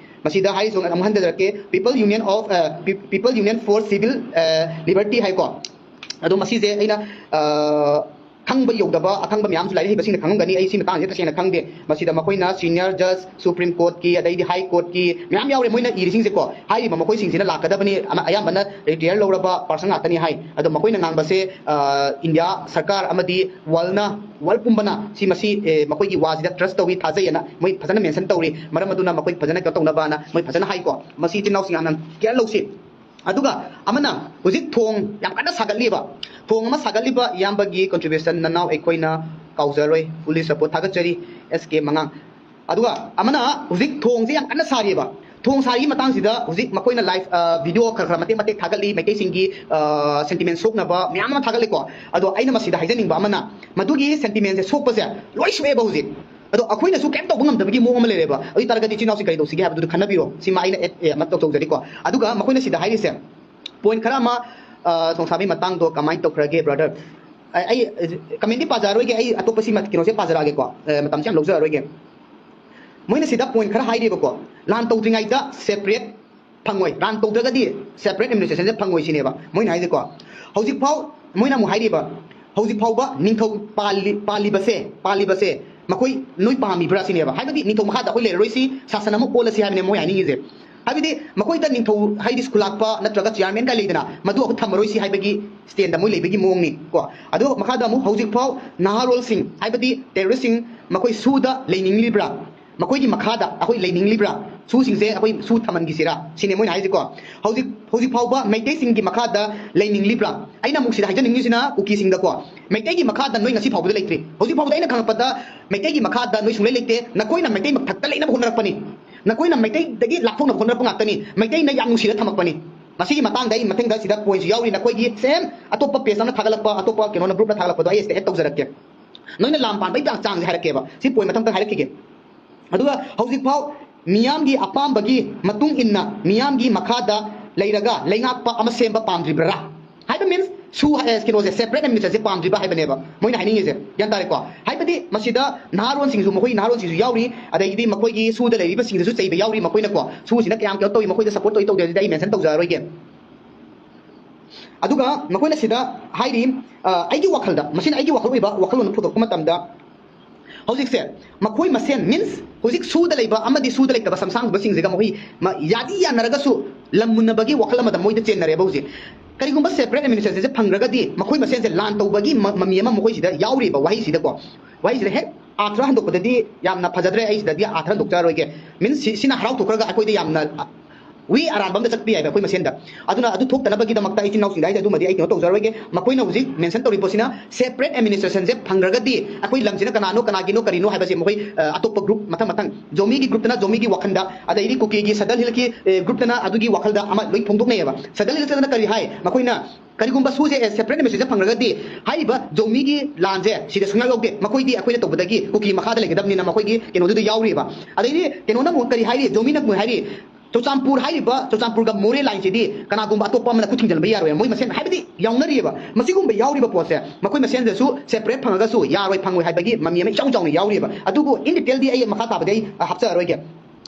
ꯃꯁꯤꯗ ꯍꯥꯏꯔꯤꯁꯨ ꯑꯃꯨꯛ ꯍꯟꯖꯔꯛꯀꯦ, People Union of, ꯑ, Pe-, People Union for Civil, ꯑ, Liberty ꯍꯥꯏꯀꯣ꯫ ꯑꯗꯣ ꯃꯁꯤꯁꯦ ꯑꯩꯅ, ꯑ, ꯈꯪꯕ ꯌꯧꯗꯕ ꯑꯈꯪꯕ ꯃꯌꯥꯝꯁꯨ ꯂꯥꯏꯔꯤꯛ ꯍꯩꯕꯁꯤꯡꯅ ꯈꯪꯉꯝꯒꯅꯤ, ꯑꯩ ꯁꯤ ꯃꯇꯥꯡꯁꯦ ꯇꯁꯦꯡꯅ ꯈꯪꯗꯦ꯫ ꯃꯁꯤꯗ ꯃꯈꯣꯏꯅ ꯁꯤꯅꯤꯌꯔ ꯖꯖ, ꯁꯨꯄ꯭ꯔꯤꯝ ꯀꯣꯔꯠꯀꯤ, ꯑꯗꯩꯗꯤ ꯍꯥꯏ ꯀꯣꯔꯠꯀꯤ ꯃꯌꯥꯝ ꯌꯥꯎꯔꯦ ꯃꯣꯏꯅ ꯏꯔꯤꯁꯤꯡꯁꯦꯀꯣ꯫ ꯍꯥꯏꯔꯤꯕ ꯃꯈꯣꯏꯁꯤꯡꯁꯤꯅ ꯂꯥꯛꯀꯗꯕꯅꯤ, ꯑꯃ-, ꯑꯌꯥꯝꯕꯅ ꯔꯤꯇꯥꯌꯔ ꯂꯧꯔꯕ ꯄꯥꯔꯁꯟ ꯉꯥꯛꯇꯅꯤ ꯍꯥꯏ꯫ ꯑꯗꯣ ꯃꯈꯣꯏꯅ ꯉꯥꯡꯕꯁꯦ, ꯑ, ꯏꯟꯗꯤꯌꯥ ꯁꯔꯀꯥꯔ ꯑꯃꯗꯤ ꯋꯥꯔꯜꯅ, ꯋꯥꯔꯜ ꯄꯨꯝꯕꯅ ꯁꯤ ꯃꯁꯤ, ꯑꯦ, ꯃꯈꯣꯏꯒꯤ ꯋꯥꯁꯤꯗ ꯇ꯭ꯔꯁ ꯇꯧꯏ, ꯊꯥꯖꯩꯑꯅ ꯃꯣꯏ ꯐꯖꯅ ꯃꯦꯟꯁꯟ ꯇꯧꯔꯤ꯫ ꯃꯔꯝ ꯑꯗꯨꯅ ꯃꯈꯣꯏ ꯐꯖꯅ ꯀꯩꯅꯣ ꯇꯧꯅꯕꯅ ꯃꯣꯏ ꯐꯖꯅ ꯍꯥꯏꯀꯣ꯫ ꯃꯁꯤ ꯏꯆꯤꯟ ꯏꯅꯥꯎꯁꯤꯡ ꯌꯥꯝꯅ ꯀꯤꯌꯔ ꯂꯧꯁꯤ꯫ ꯑꯗꯨꯒ ꯑꯃꯅ ꯍꯧꯖꯤꯛ ꯊꯣꯡ ꯌꯥꯝ ꯀꯟꯅ ꯁꯥꯒꯠꯂꯤꯕ, ꯊꯣꯡ ꯑꯃ ꯁꯥꯒꯠꯂꯤꯕ ꯏꯌꯥꯝꯕꯒꯤ ꯀꯟꯇ꯭ꯔꯤꯕ꯭ꯌꯨꯁꯟ ꯅꯅꯥꯎ ꯑꯩꯈꯣꯏꯅ ꯀꯥꯎꯖꯔꯣꯏ, fully support, ꯊꯥꯒꯠꯆꯔꯤ ꯑꯦꯁ ꯀꯦ ꯃꯉꯥꯡ꯫ ꯑꯗꯨꯒ ꯑꯃꯅ ꯍꯧꯖꯤꯛ ꯊꯣꯡꯁꯦ ꯌꯥꯝ ꯀꯟꯅ ꯁꯥꯔꯤꯕ, ꯊꯣꯡ ꯁꯥꯔꯤꯒꯤ ꯃꯇꯥꯡꯁꯤꯗ ꯍꯧꯖꯤꯛ ꯃꯈꯣꯏꯅ ꯂꯥꯏꯐ, ꯑ, ꯚꯤꯗꯤꯑꯣ ꯈꯔ ꯈꯔ ꯃꯇꯦꯛ ꯃꯇꯦꯛ ꯊꯥꯒꯠꯂꯤ, ꯃꯩꯇꯩꯁꯤꯡꯒꯤ, ꯑ, ꯁꯦꯟꯇꯤꯃꯦꯟ ꯁꯣꯛꯅꯕ ꯃꯌꯥꯝ ꯑꯃ ꯊꯥꯒꯠꯂꯤꯀꯣ꯫ ꯑꯗꯣ ꯑꯩꯅ ꯃꯁꯤꯗ ꯍꯥꯏꯖꯅꯤꯡꯕ ꯑꯃꯅ, ꯃꯗꯨꯒꯤ ꯁꯦꯟꯇꯤꯃꯦꯟꯁꯦ ꯁꯣꯛꯄꯁꯦ ꯂꯣꯏ ꯁꯣꯛꯑꯦꯕ ꯍꯧꯖꯤꯛ꯫ ꯑꯗꯣ ꯑꯩꯈꯣꯏꯅꯁꯨ ꯀꯩꯝ ꯇꯧꯕ ꯉꯝꯗꯕꯒꯤ ꯃꯑꯣꯡ ꯑꯃ ꯂꯩꯔꯦꯕ꯫ ꯑꯗꯨ ꯑꯣꯏ ꯇꯥꯔꯒꯗꯤ ꯏꯆꯤꯟ ꯏꯅꯥꯎꯁꯤꯡ ꯀꯔꯤ ꯇꯧꯁꯤꯒꯦ ꯍꯥꯏꯕꯗꯨꯗ ꯈꯟꯅꯕꯤꯔꯣ꯫ ꯁꯤꯃ ꯑꯩꯅ ꯑꯦ, ꯑꯦ, ꯑꯃ ꯇꯧꯖꯔꯤꯀꯣ꯫ ꯑꯗꯨꯒ ꯃꯈꯣꯏꯅ ꯁꯤꯗ ꯍꯥꯏꯔꯤꯁꯦ, ꯄꯣꯏꯟ ꯈꯔ ꯑꯃ, ꯑ, ꯊꯣꯡꯁꯥꯕꯤ ꯃꯇꯥꯡꯗꯣ ꯀꯃꯥꯏꯅ ꯇꯧꯈ꯭ꯔꯒꯦ, ꯕ꯭ꯔꯗꯔ? ꯑꯩ, ꯑꯩ ꯀꯃꯦꯟꯗꯤ ꯄꯥꯖꯔꯔꯣꯏꯒꯦ, ꯑꯩ ꯑꯇꯣꯞꯄ ꯁꯤꯃ ꯀꯩꯅꯣꯁꯦ ꯄꯥꯖꯔꯛꯑꯒꯦꯀꯣ, ꯑ, ꯃꯇꯝꯁꯦ ꯌꯥꯝ ꯂꯧꯖꯔꯔꯣꯏꯒꯦ꯫ ꯃꯣꯏꯅ ꯁꯤꯗ ꯄꯣꯏꯟ ꯈꯔ ꯍꯥꯏꯔꯤꯕꯀꯣ, ꯂꯥꯟ ꯇꯧꯗ꯭ꯔꯤꯉꯩꯗ ꯁꯦꯄꯔꯦꯠ ꯐꯪꯉꯣꯏ, ꯔꯥꯟ ꯇꯧꯗ꯭ꯔꯒꯗꯤ ꯁꯦꯄꯔꯦꯠ ꯑꯦꯗꯃꯤꯅꯤꯁꯇ꯭ꯔꯦꯁꯟꯁꯦ ꯐꯪꯉꯣꯏ ꯁꯤꯅꯦꯕ ꯃꯣꯏꯅ ꯍꯥꯏꯁꯦꯀꯣ꯫ ꯍꯧꯖꯤꯛꯐꯥꯎ ꯃꯣꯏꯅ ꯑꯃꯨꯛ ꯍꯥꯏꯔꯤꯕ, ꯍꯧꯖꯤꯛ ꯐꯥꯎꯕ ꯅꯤꯡꯊꯧ ꯄꯥꯜꯂꯤ ꯄꯥꯜꯂꯤꯕꯁꯦ ꯄꯥꯜꯂꯤꯕꯁꯦ ꯃꯈꯣꯏ ꯅꯣꯏ ꯄꯥꯝꯃꯤꯕ꯭ꯔꯥ ꯁꯤꯅꯦꯕ꯫ ꯍꯥꯏꯕꯗꯤ ꯅꯤꯡꯊꯧ ꯃꯈꯥꯗ ꯑꯩꯈꯣꯏ ꯂꯩꯔꯔꯣꯏꯁꯤ, ꯁꯥꯁꯟ ꯑꯃ ꯑꯣꯜꯂꯁꯤ ꯍꯥꯏꯕꯅꯦ ꯃꯣꯏ ꯍꯥꯏꯅꯤꯡꯉꯤꯁꯦ꯫ ꯍꯥꯏꯕꯗꯤ ꯃꯈꯣꯏꯗ ꯅꯤꯡꯊꯧ ꯍꯥꯏꯗꯤ ꯈꯨꯂꯥꯛꯄ ꯅꯠꯇ꯭ꯔꯒ ꯆꯤꯌꯥꯔꯃꯦꯟꯒ ꯂꯩꯗꯅ, ꯃꯗꯨ ꯑꯩꯈꯣꯏ ꯊꯝꯃꯔꯣꯏꯁꯤ ꯍꯥꯏꯕꯒꯤ ꯁ꯭ꯇꯦꯟꯗ ꯃꯣꯏ ꯂꯩꯕꯒꯤ ꯃꯑꯣꯡꯅꯤ ꯀꯣ꯫ ꯑꯗꯣ ꯃꯈꯥꯗ ꯑꯃꯨꯛ ꯍꯧꯖꯤꯛꯐꯥꯎ ꯅꯍꯥꯔꯣꯜꯁꯤꯡ ꯍꯥꯏꯕꯗꯤ ꯇꯦꯔꯣꯔꯤꯁꯁꯤꯡ ꯃꯈꯣꯏ ꯁꯨꯗ ꯂꯩꯅꯤꯡꯂꯤꯕ꯭ꯔꯥ? ꯃꯈꯣꯏꯒꯤ ꯃꯈꯥꯗ ꯑꯩꯈꯣꯏ ꯂꯩꯅꯤꯡꯂꯤꯕ꯭ꯔꯥ? ꯁꯨꯁꯤꯡꯁꯦ ꯑꯩꯈꯣꯏ ꯁꯨ ꯊꯝꯍꯟꯈꯤꯁꯤꯔꯥ ꯁꯤꯅꯦ ꯃꯣꯏꯅ ꯍꯥꯏꯁꯦꯀꯣ꯫ ꯍꯧꯖꯤꯛ ꯍꯧꯖꯤꯛ ꯐꯥꯎꯕ ꯃꯩꯇꯩꯁꯤꯡꯒꯤ ꯃꯈꯥꯗ ꯂꯩꯅꯤꯡꯂꯤꯕ꯭ꯔꯥ? ꯑꯩꯅ ꯑꯃꯨꯛ ꯁꯤꯗ ꯍꯥꯏꯖꯅꯤꯡꯉꯤꯁꯤꯅ ꯀꯨꯀꯤꯁꯤꯡꯗꯀꯣ, ꯃꯩꯇꯩꯒꯤ ꯃꯈꯥꯗ ꯅꯣꯏ ꯉꯁꯤ ꯐꯥꯎꯕꯗ ꯂꯩꯇ꯭ꯔꯤ꯫ ꯍꯧꯖꯤꯛ ꯐꯥꯎꯕꯗ ꯑꯩꯅ ꯈꯪꯉꯛꯄꯗ ꯃꯩꯇꯩꯒꯤ ꯃꯈꯥꯗ ꯅꯣꯏ ꯁꯨꯡꯂꯩ ꯂꯩꯇꯦ꯫ ꯅꯈꯣꯏꯅ ꯃꯩꯇꯩ ꯃꯊꯛꯇ ꯂꯩꯅꯕ ꯍꯣꯠꯅꯔꯛꯄꯅꯤ, ꯅꯈꯣꯏꯅ ꯃꯩꯇꯩꯗꯒꯤ ꯂꯥꯞꯊꯣꯛꯅꯕ ꯍꯣꯠꯅꯔꯛꯄ ꯉꯥꯛꯇꯅꯤ꯫ ꯃꯩꯇꯩꯅ ꯌꯥꯝ ꯅꯨꯡꯁꯤꯅ ꯊꯝꯃꯛꯄꯅꯤ꯫ ꯃꯁꯤꯒꯤ ꯃꯇꯥꯡꯗ ꯑꯩ ꯃꯊꯪꯗ ꯁꯤꯗ ꯄꯣꯏꯟꯠꯁꯨ ꯌꯥꯎꯔꯤ, ꯅꯈꯣꯏꯒꯤ ꯁꯦꯝ ꯑꯇꯣꯞꯄ ꯄꯦꯖ ꯑꯃꯅ ꯊꯥꯒꯠꯂꯛꯄ, ꯑꯇꯣꯞꯄ ꯀꯩꯅꯣꯅ ꯒ꯭ꯔꯨꯞꯅ ꯊꯥꯒꯠꯂꯛꯄꯗꯣ ꯑꯩ ꯁꯤꯗ ꯑꯦꯗ ꯇꯧꯖꯔꯛꯀꯦ꯫ ꯅꯣꯏꯅ ꯂꯥꯟ ꯄꯥꯟꯕꯒꯤ ꯆꯥꯡ-, ꯆꯥꯡꯁꯦ ꯍꯥꯏꯔꯛꯀꯦꯕ꯫ ꯁꯤ ꯄꯣꯏꯟꯠ ꯃꯊꯪ ꯃꯊꯪ ꯍꯥꯏꯔꯛꯈꯤꯒꯦ꯫ ꯑꯗꯨꯒ ꯍꯧꯖꯤꯛꯐꯥꯎ ꯃꯤꯌꯥꯝꯒꯤ ꯑꯄꯥꯝꯕꯒꯤ ꯃꯇꯨꯡ ꯏꯟꯅ ꯃꯤꯌꯥꯝꯒꯤ ꯃꯈꯥꯗ ꯂꯩꯔꯒ ꯂꯩꯉꯥꯛꯄ ꯑꯃ ꯁꯦꯝꯕ ꯄꯥꯝꯗ꯭ꯔꯤꯕ꯭ꯔꯥ? ꯍꯥꯏꯕ ꯃꯤꯟꯁ ꯁꯨ-, ꯑꯦ, ꯀꯩꯅꯣꯁꯦ, ꯁꯦꯄꯔꯦꯠ ꯑꯦꯗꯃꯤꯅꯤꯁꯇ꯭ꯔꯦꯁꯟꯁꯦ ꯄꯥꯝꯗ꯭ꯔꯤꯕ ꯍꯥꯏꯕꯅꯦꯕ ꯃꯣꯏꯅ ꯍꯥꯏꯅꯤꯡꯉꯤꯁꯦ꯫ ꯒ꯭ꯌꯥꯟ ꯇꯥꯔꯦꯀꯣ? ꯍꯥꯏꯕꯗꯤ ꯃꯁꯤꯗ ꯅꯍꯥꯔꯣꯟꯁꯤꯡꯁꯨ, ꯃꯈꯣꯏ ꯅꯍꯥꯔꯣꯟꯁꯤꯡꯁꯨ ꯌꯥꯎꯔꯤ, ꯑꯗꯒꯤꯗꯤ ꯃꯈꯣꯏꯒꯤ ꯁꯨꯗ ꯂꯩꯔꯤꯕꯁꯤꯡꯗꯁꯨ ꯆꯩꯕ ꯌꯥꯎꯔꯤ꯫ ꯃꯈꯣꯏꯅꯀꯣ, ꯁꯨꯁꯤꯅ ꯀꯌꯥꯝ ꯀꯩꯅꯣ ꯇꯧꯏ, ꯃꯈꯣꯏꯗ ꯁꯞꯄꯣꯔꯠ ꯇꯧꯏ ꯇꯧꯗꯦ ꯑꯗꯨꯗꯤ ꯑꯩ ꯃꯦꯟꯁꯟ ꯇꯧꯖꯔꯔꯣꯏꯒꯦ꯫ ꯑꯗꯨꯒ ꯃꯈꯣꯏꯅ ꯁꯤꯗ ꯍꯥꯏꯔꯤ, ꯑ, ꯑꯩꯒꯤ ꯋꯥꯈꯜꯗ, ꯃꯁꯤꯅ ꯑꯩꯒꯤ ꯋꯥꯈꯜ ꯑꯣꯏꯕ ꯋꯥꯈꯜꯂꯣꯟ ꯐꯣꯡꯗꯣꯛꯄ ꯃꯇꯝꯗ, ꯍꯧꯖꯤꯛꯁꯦ ꯃꯈꯣꯏ ꯃꯁꯦꯟ, ꯃꯤꯟꯁ ꯍꯧꯖꯤꯛ ꯁꯨꯗ ꯂꯩꯕ ꯑꯃꯗꯤ ꯁꯨꯗ ꯂꯩꯇꯕ ꯁꯝꯁꯥꯡꯕꯁꯤꯡꯁꯤꯒ ꯃꯈꯣꯏ ꯃ-, ꯌꯥꯗꯤ ꯌꯥꯅꯔꯒꯁꯨ ꯂꯝ ꯃꯨꯟꯅꯕꯒꯤ ꯋꯥꯈꯜ ꯑꯃꯗ ꯃꯣꯏꯗ ꯆꯦꯟꯅꯔꯦꯕ ꯍꯧꯖꯤꯛ꯫ ꯀꯔꯤꯒꯨꯝꯕ ꯁꯦꯄꯔꯦꯠ ꯑꯦꯗꯃꯤꯅꯤꯁꯇ꯭ꯔꯦꯁꯟꯁꯦ ꯐꯪꯗ꯭ꯔꯒꯗꯤ ꯃꯈꯣꯏ ꯃꯁꯦꯟꯁꯦ ꯂꯥꯟ ꯇꯧꯕꯒꯤ ꯃ-, ꯃꯃꯤ ꯑꯃ ꯃꯈꯣꯏꯁꯤꯗ ꯌꯥꯎꯔꯤꯕ ꯋꯥꯍꯩꯁꯤꯗꯀꯣ꯫ ꯋꯥꯍꯩꯁꯤꯗ ꯍꯦꯛ ꯑꯥꯔꯊ ꯍꯟꯗꯣꯛꯄꯗꯗꯤ ꯌꯥꯝꯅ ꯐꯖꯗ꯭ꯔꯦ, ꯑꯩ ꯁꯤꯗꯗꯤ ꯑꯥꯔꯊ ꯍꯟꯗꯣꯛꯆꯔꯔꯣꯏꯒꯦ꯫ ꯃꯤꯟꯁ ꯁꯤ-, ꯁꯤꯅ ꯍꯔꯥꯎꯊꯣꯛꯈ꯭ꯔꯒ ꯑꯩꯈꯣꯏꯗ ꯌꯥꯝꯅ, ꯑ, ꯋꯦ ꯑꯔꯥꯟꯕ ꯑꯃꯗ ꯆꯠꯄ ꯌꯥꯏꯕ ꯑꯩꯈꯣꯏ ꯃꯁꯦꯟꯗ꯫ ꯑꯗꯨꯅ ꯑꯗꯨ ꯊꯣꯛꯇꯅꯕꯒꯤꯗꯃꯛꯇ ꯑꯩ ꯏꯆꯤꯟ ꯏꯅꯥꯎꯁꯤꯡꯗ ꯍꯥꯏꯁꯦ ꯑꯗꯨꯃꯗꯤ ꯑꯩ ꯀꯩꯅꯣ ꯇꯧꯖꯔꯔꯣꯏꯒꯦ꯫ ꯃꯈꯣꯏꯅ ꯍꯧꯖꯤꯛ ꯃꯦꯟꯁꯟ ꯇꯧꯔꯤꯕ ꯄꯣꯠꯁꯤꯅ ꯁꯦꯄꯔꯦꯠ ꯑꯦꯗꯃꯤꯅꯤꯁꯇ꯭ꯔꯦꯁꯟꯁꯦ ꯐꯪꯗ꯭ꯔꯒꯗꯤ ꯑꯩꯈꯣꯏ ꯂꯝꯁꯤꯅ ꯀꯅꯥꯅꯣ, ꯀꯅꯥꯒꯤꯅꯣ, ꯀꯔꯤꯅꯣ ꯍꯥꯏꯕꯁꯦ ꯃꯈꯣꯏ, ꯑ, ꯑꯇꯣꯞꯄ ꯒ꯭ꯔꯨꯞ ꯃꯊꯪ ꯃꯊꯪ, ꯖꯣꯃꯤꯒꯤ ꯒ꯭ꯔꯨꯞꯇꯅ ꯖꯣꯃꯤꯒꯤ ꯋꯥꯈꯜꯗ, ꯑꯗꯩꯗꯤ ꯀꯨꯀꯤꯒꯤ ꯁꯗꯜ ꯍꯤꯜꯒꯤ, ꯑꯦ, ꯒ꯭ꯔꯨꯞꯇꯅ ꯑꯗꯨꯒꯤ ꯋꯥꯈꯜꯗ ꯑꯃ ꯂꯣꯏ ꯐꯣꯡꯗꯣꯛꯅꯩꯌꯦꯕ꯫ ꯁꯗꯜ ꯍꯤꯜꯁꯇꯅ ꯀꯔꯤ ꯍꯥꯏ? ꯃꯈꯣꯏꯅ ꯀꯔꯤꯒꯨꯝꯕ ꯁꯨꯁꯦ, ꯑꯦ, ꯁꯦꯄꯔꯦꯠ ꯑꯦꯗꯃꯤꯅꯤꯁꯇ꯭ꯔꯦꯁꯟ ꯐꯪꯂꯒꯗꯤ ꯍꯥꯏꯔꯤꯕ ꯖꯣꯃꯤꯒꯤ ꯂꯥꯟꯁꯦ ꯁꯤꯗ ꯁꯨꯡꯌꯥꯎ ꯌꯥꯎꯗꯦ, ꯃꯈꯣꯏꯗꯤ ꯑꯩꯈꯣꯏꯅ ꯇꯧꯕꯗꯒꯤ ꯀꯨꯀꯤ ꯃꯈꯥꯗ ꯂꯩꯒꯗꯕꯅꯤꯅ ꯃꯈꯣꯏꯒꯤ ꯀꯩꯅꯣꯗꯨꯗ ꯌꯥꯎꯔꯤꯕ꯫ ꯑꯗꯩꯗꯤ ꯀꯩꯅꯣꯅ ꯑꯃꯨꯛ ꯀꯔꯤ ꯍꯥꯏꯔꯤ, ꯖꯣꯃꯤꯅ ꯑꯃꯨꯛ ꯍꯥꯏꯔꯤ, ꯆꯨꯔꯆꯥꯟꯄꯨꯔ ꯍꯥꯏꯔꯤꯕ, ꯆꯨꯔꯆꯥꯟꯄꯨꯔꯒ ꯃꯣꯔꯦ ꯂꯥꯏꯟꯁꯤꯗꯤ ꯀꯅꯥꯒꯨꯝꯕ ꯑꯇꯣꯞꯄ ꯑꯃꯅ ꯈꯨꯠ ꯊꯤꯡꯖꯤꯟꯕ ꯌꯥꯔꯣꯏ꯫ ꯃꯣꯏ ꯃꯁꯦꯟ ꯍꯥꯏꯕꯗꯤ ꯌꯥꯎꯅꯔꯤꯑꯕ꯫ ꯃꯁꯤꯒꯨꯝꯕ ꯌꯥꯎꯔꯤꯕ ꯄꯣꯠꯁꯦ ꯃꯈꯣꯏ ꯃꯁꯦꯟꯗꯁꯨ ꯁꯦꯄꯔꯦꯠ ꯐꯪꯉꯒꯁꯨ ꯌꯥꯔꯣꯏ, ꯐꯪꯉꯣꯏ ꯍꯥꯏꯕꯒꯤ ꯃꯃꯤ ꯑꯃ ꯏꯆꯥꯎ ꯆꯥꯎꯅ ꯌꯥꯎꯔꯤꯑꯕ꯫ ꯑꯗꯨꯕꯨ in detail ꯗꯤ ꯑꯩ ꯃꯈꯥ ꯇꯥꯕꯗꯤ ꯑꯩ, ꯑ, ꯍꯥꯞꯆꯔꯔꯣꯏꯒꯦ꯫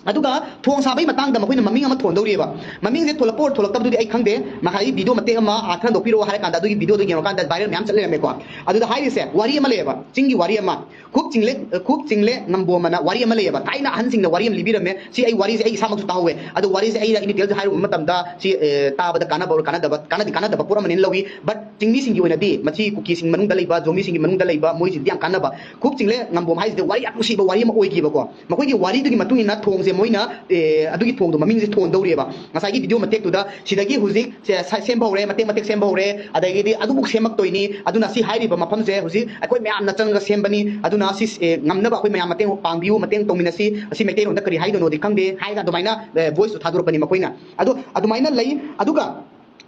ꯑꯗꯨꯒ ꯊꯣꯡ ꯁꯥꯕꯒꯤ ꯃꯇꯥꯡꯗ ꯃꯈꯣꯏꯅ ꯃꯃꯤꯡ ꯑꯃ ꯊꯣꯟꯗꯧꯔꯤꯑꯕ꯫ ꯃꯃꯤꯡꯁꯦ ꯊꯣꯂꯛꯄ ꯑꯣꯔ ꯊꯣꯂꯛꯇꯕꯗꯨꯗꯤ ꯑꯩ ꯈꯪꯗꯦ꯫ ꯉꯁꯥꯏꯒꯤ ꯚꯤꯗꯤꯑꯣ ꯃꯇꯦꯛ ꯑꯃ ꯑꯥꯔꯊ ꯍꯟꯗꯣꯛꯄꯤꯔꯛꯑꯣ ꯍꯥꯏꯔ ꯀꯥꯟꯗ ꯑꯗꯨꯒꯤ ꯚꯤꯗꯤꯑꯣꯗꯣ ꯌꯦꯡꯉꯀꯥꯟꯗ ꯚꯥꯏꯔꯦꯜ ꯃꯌꯥꯝ ꯆꯠ ꯂꯩꯔꯝꯃꯦꯀꯣ꯫ ꯑꯗꯨꯗ ꯍꯥꯏꯔꯤꯁꯦ ꯋꯥꯔꯤ ꯑꯃ ꯂꯩꯌꯦꯕ, ꯆꯤꯡꯒꯤ ꯋꯥꯔꯤ ꯑꯃ꯫ ꯈꯨꯛ ꯆꯤꯡꯂꯦ, ꯈꯨꯛ ꯆꯤꯡꯂꯦ ꯉꯝꯕꯣꯝ ꯑꯅ ꯋꯥꯔꯤ ꯑꯃ ꯂꯩꯌꯦꯕ꯫ ꯊꯥꯏꯅ ꯑꯍꯟꯁꯤꯡꯅ ꯋꯥꯔꯤ ꯑꯃ ꯂꯤꯕꯤꯔꯝꯃꯦ꯫ ꯁꯤ ꯑꯩ ꯋꯥꯔꯤꯁꯦ ꯑꯩ ꯏꯁꯥꯃꯛꯁꯨ ꯇꯥꯍꯧꯋꯦ꯫ ꯑꯗꯣ ꯋꯥꯔꯤꯁꯦ ꯑꯩꯅ ꯏꯟ ꯗꯤꯇꯦꯜꯁ ꯍꯥꯏꯔꯨꯕ ꯃꯇꯝꯗ ꯁꯤ, ꯑꯦ, ꯇꯥꯕꯗ ꯀꯥꯟꯅꯕ ꯑꯣꯔ ꯀꯥꯟꯅꯗꯕ, ꯀꯥꯟꯅꯗꯤ ꯀꯥꯟꯅꯗꯕ ꯄꯣꯠ ꯑꯃꯅꯦꯅ ꯂꯧꯏ꯫ But ꯆꯤꯡꯃꯤꯁꯤꯡꯒꯤ ꯑꯣꯏꯅꯗꯤ ꯃꯁꯤ ꯀꯨꯀꯤꯁꯤꯡ ꯃꯅꯨꯡꯗ ꯂꯩꯕ, ꯖꯣꯃꯤꯁꯤꯡꯒꯤ ꯃꯅꯨꯡꯗ ꯂꯩꯕ, ꯃꯣꯏꯁꯤꯡꯗꯤ ꯌꯥꯝ ꯀꯥꯟꯅꯕ꯫ ꯈꯨꯛ ꯆꯤꯡꯂꯦ ꯉꯝꯕꯣꯝ ꯍꯥꯏꯁꯤꯗꯤ ꯋꯥꯔꯤ ꯌꯥꯝ ꯅꯨꯡꯁꯤꯕ ꯋꯥꯔꯤ ꯑꯃ ꯑꯣꯏꯈꯤꯕꯀꯣ꯫ ꯃꯈꯣꯏꯒꯤ ꯋꯥꯔꯤꯗꯨꯒꯤ ꯃꯇꯨꯡ ꯏꯟꯅ ꯊꯣꯡꯁꯦ ꯃꯣꯏꯅ, ꯑꯦ, ꯑꯗꯨꯒꯤ ꯊꯣꯡꯗꯣ ꯃꯃꯤꯡꯁꯦ ꯊꯣꯟꯗꯧꯔꯤꯑꯕ꯫ ꯉꯁꯥꯏꯒꯤ ꯚꯤꯗꯤꯑꯣ ꯃꯇꯦꯛꯇꯨꯗ ꯁꯤꯗꯒꯤ ꯍꯧꯖꯤꯛ ꯁꯦ-, ꯁ-, ꯁꯦꯝꯕ ꯍꯧꯔꯦ, ꯃꯇꯦꯛ ꯃꯇꯦꯛ ꯁꯦꯝꯕ ꯍꯧꯔꯦ, ꯑꯗꯒꯤꯗꯤ ꯑꯗꯨꯕꯨꯛ ꯁꯦꯝꯃꯛꯇꯣꯏꯅꯤ꯫ ꯑꯗꯨꯅ ꯁꯤ ꯍꯥꯏꯔꯤꯕ ꯃꯐꯝꯁꯦ ꯍꯧꯖꯤꯛ ꯑꯩꯈꯣꯏ ꯃꯌꯥꯝꯅ ꯆꯪꯉꯒ ꯁꯦꯝꯕꯅꯤ꯫ ꯑꯗꯨꯅ ꯁꯤ, ꯑꯦ, ꯉꯝꯅꯕ ꯑꯩꯈꯣꯏ ꯃꯌꯥꯝ ꯃꯇꯦꯡ ꯄꯥꯡꯕꯤꯌꯨ, ꯃꯇꯦꯡ ꯇꯧꯃꯤꯟꯅꯁꯤ꯫ ꯑꯁꯤ ꯃꯩꯇꯩꯂꯣꯟꯗ ꯀꯔꯤ ꯍꯥꯏꯗꯣꯏꯅꯣꯗꯤ ꯈꯪꯗꯦ ꯍꯥꯏꯅ ꯑꯗꯨꯃꯥꯏꯅ, ꯑꯦ, ꯚꯣꯏꯁꯇꯣ ꯊꯥꯗꯣꯔꯛꯄꯅꯤ ꯃꯈꯣꯏꯅ꯫ ꯑꯗꯣ ꯑꯗꯨꯃꯥꯏꯅ ꯂꯩ꯫ ꯑꯗꯨꯒ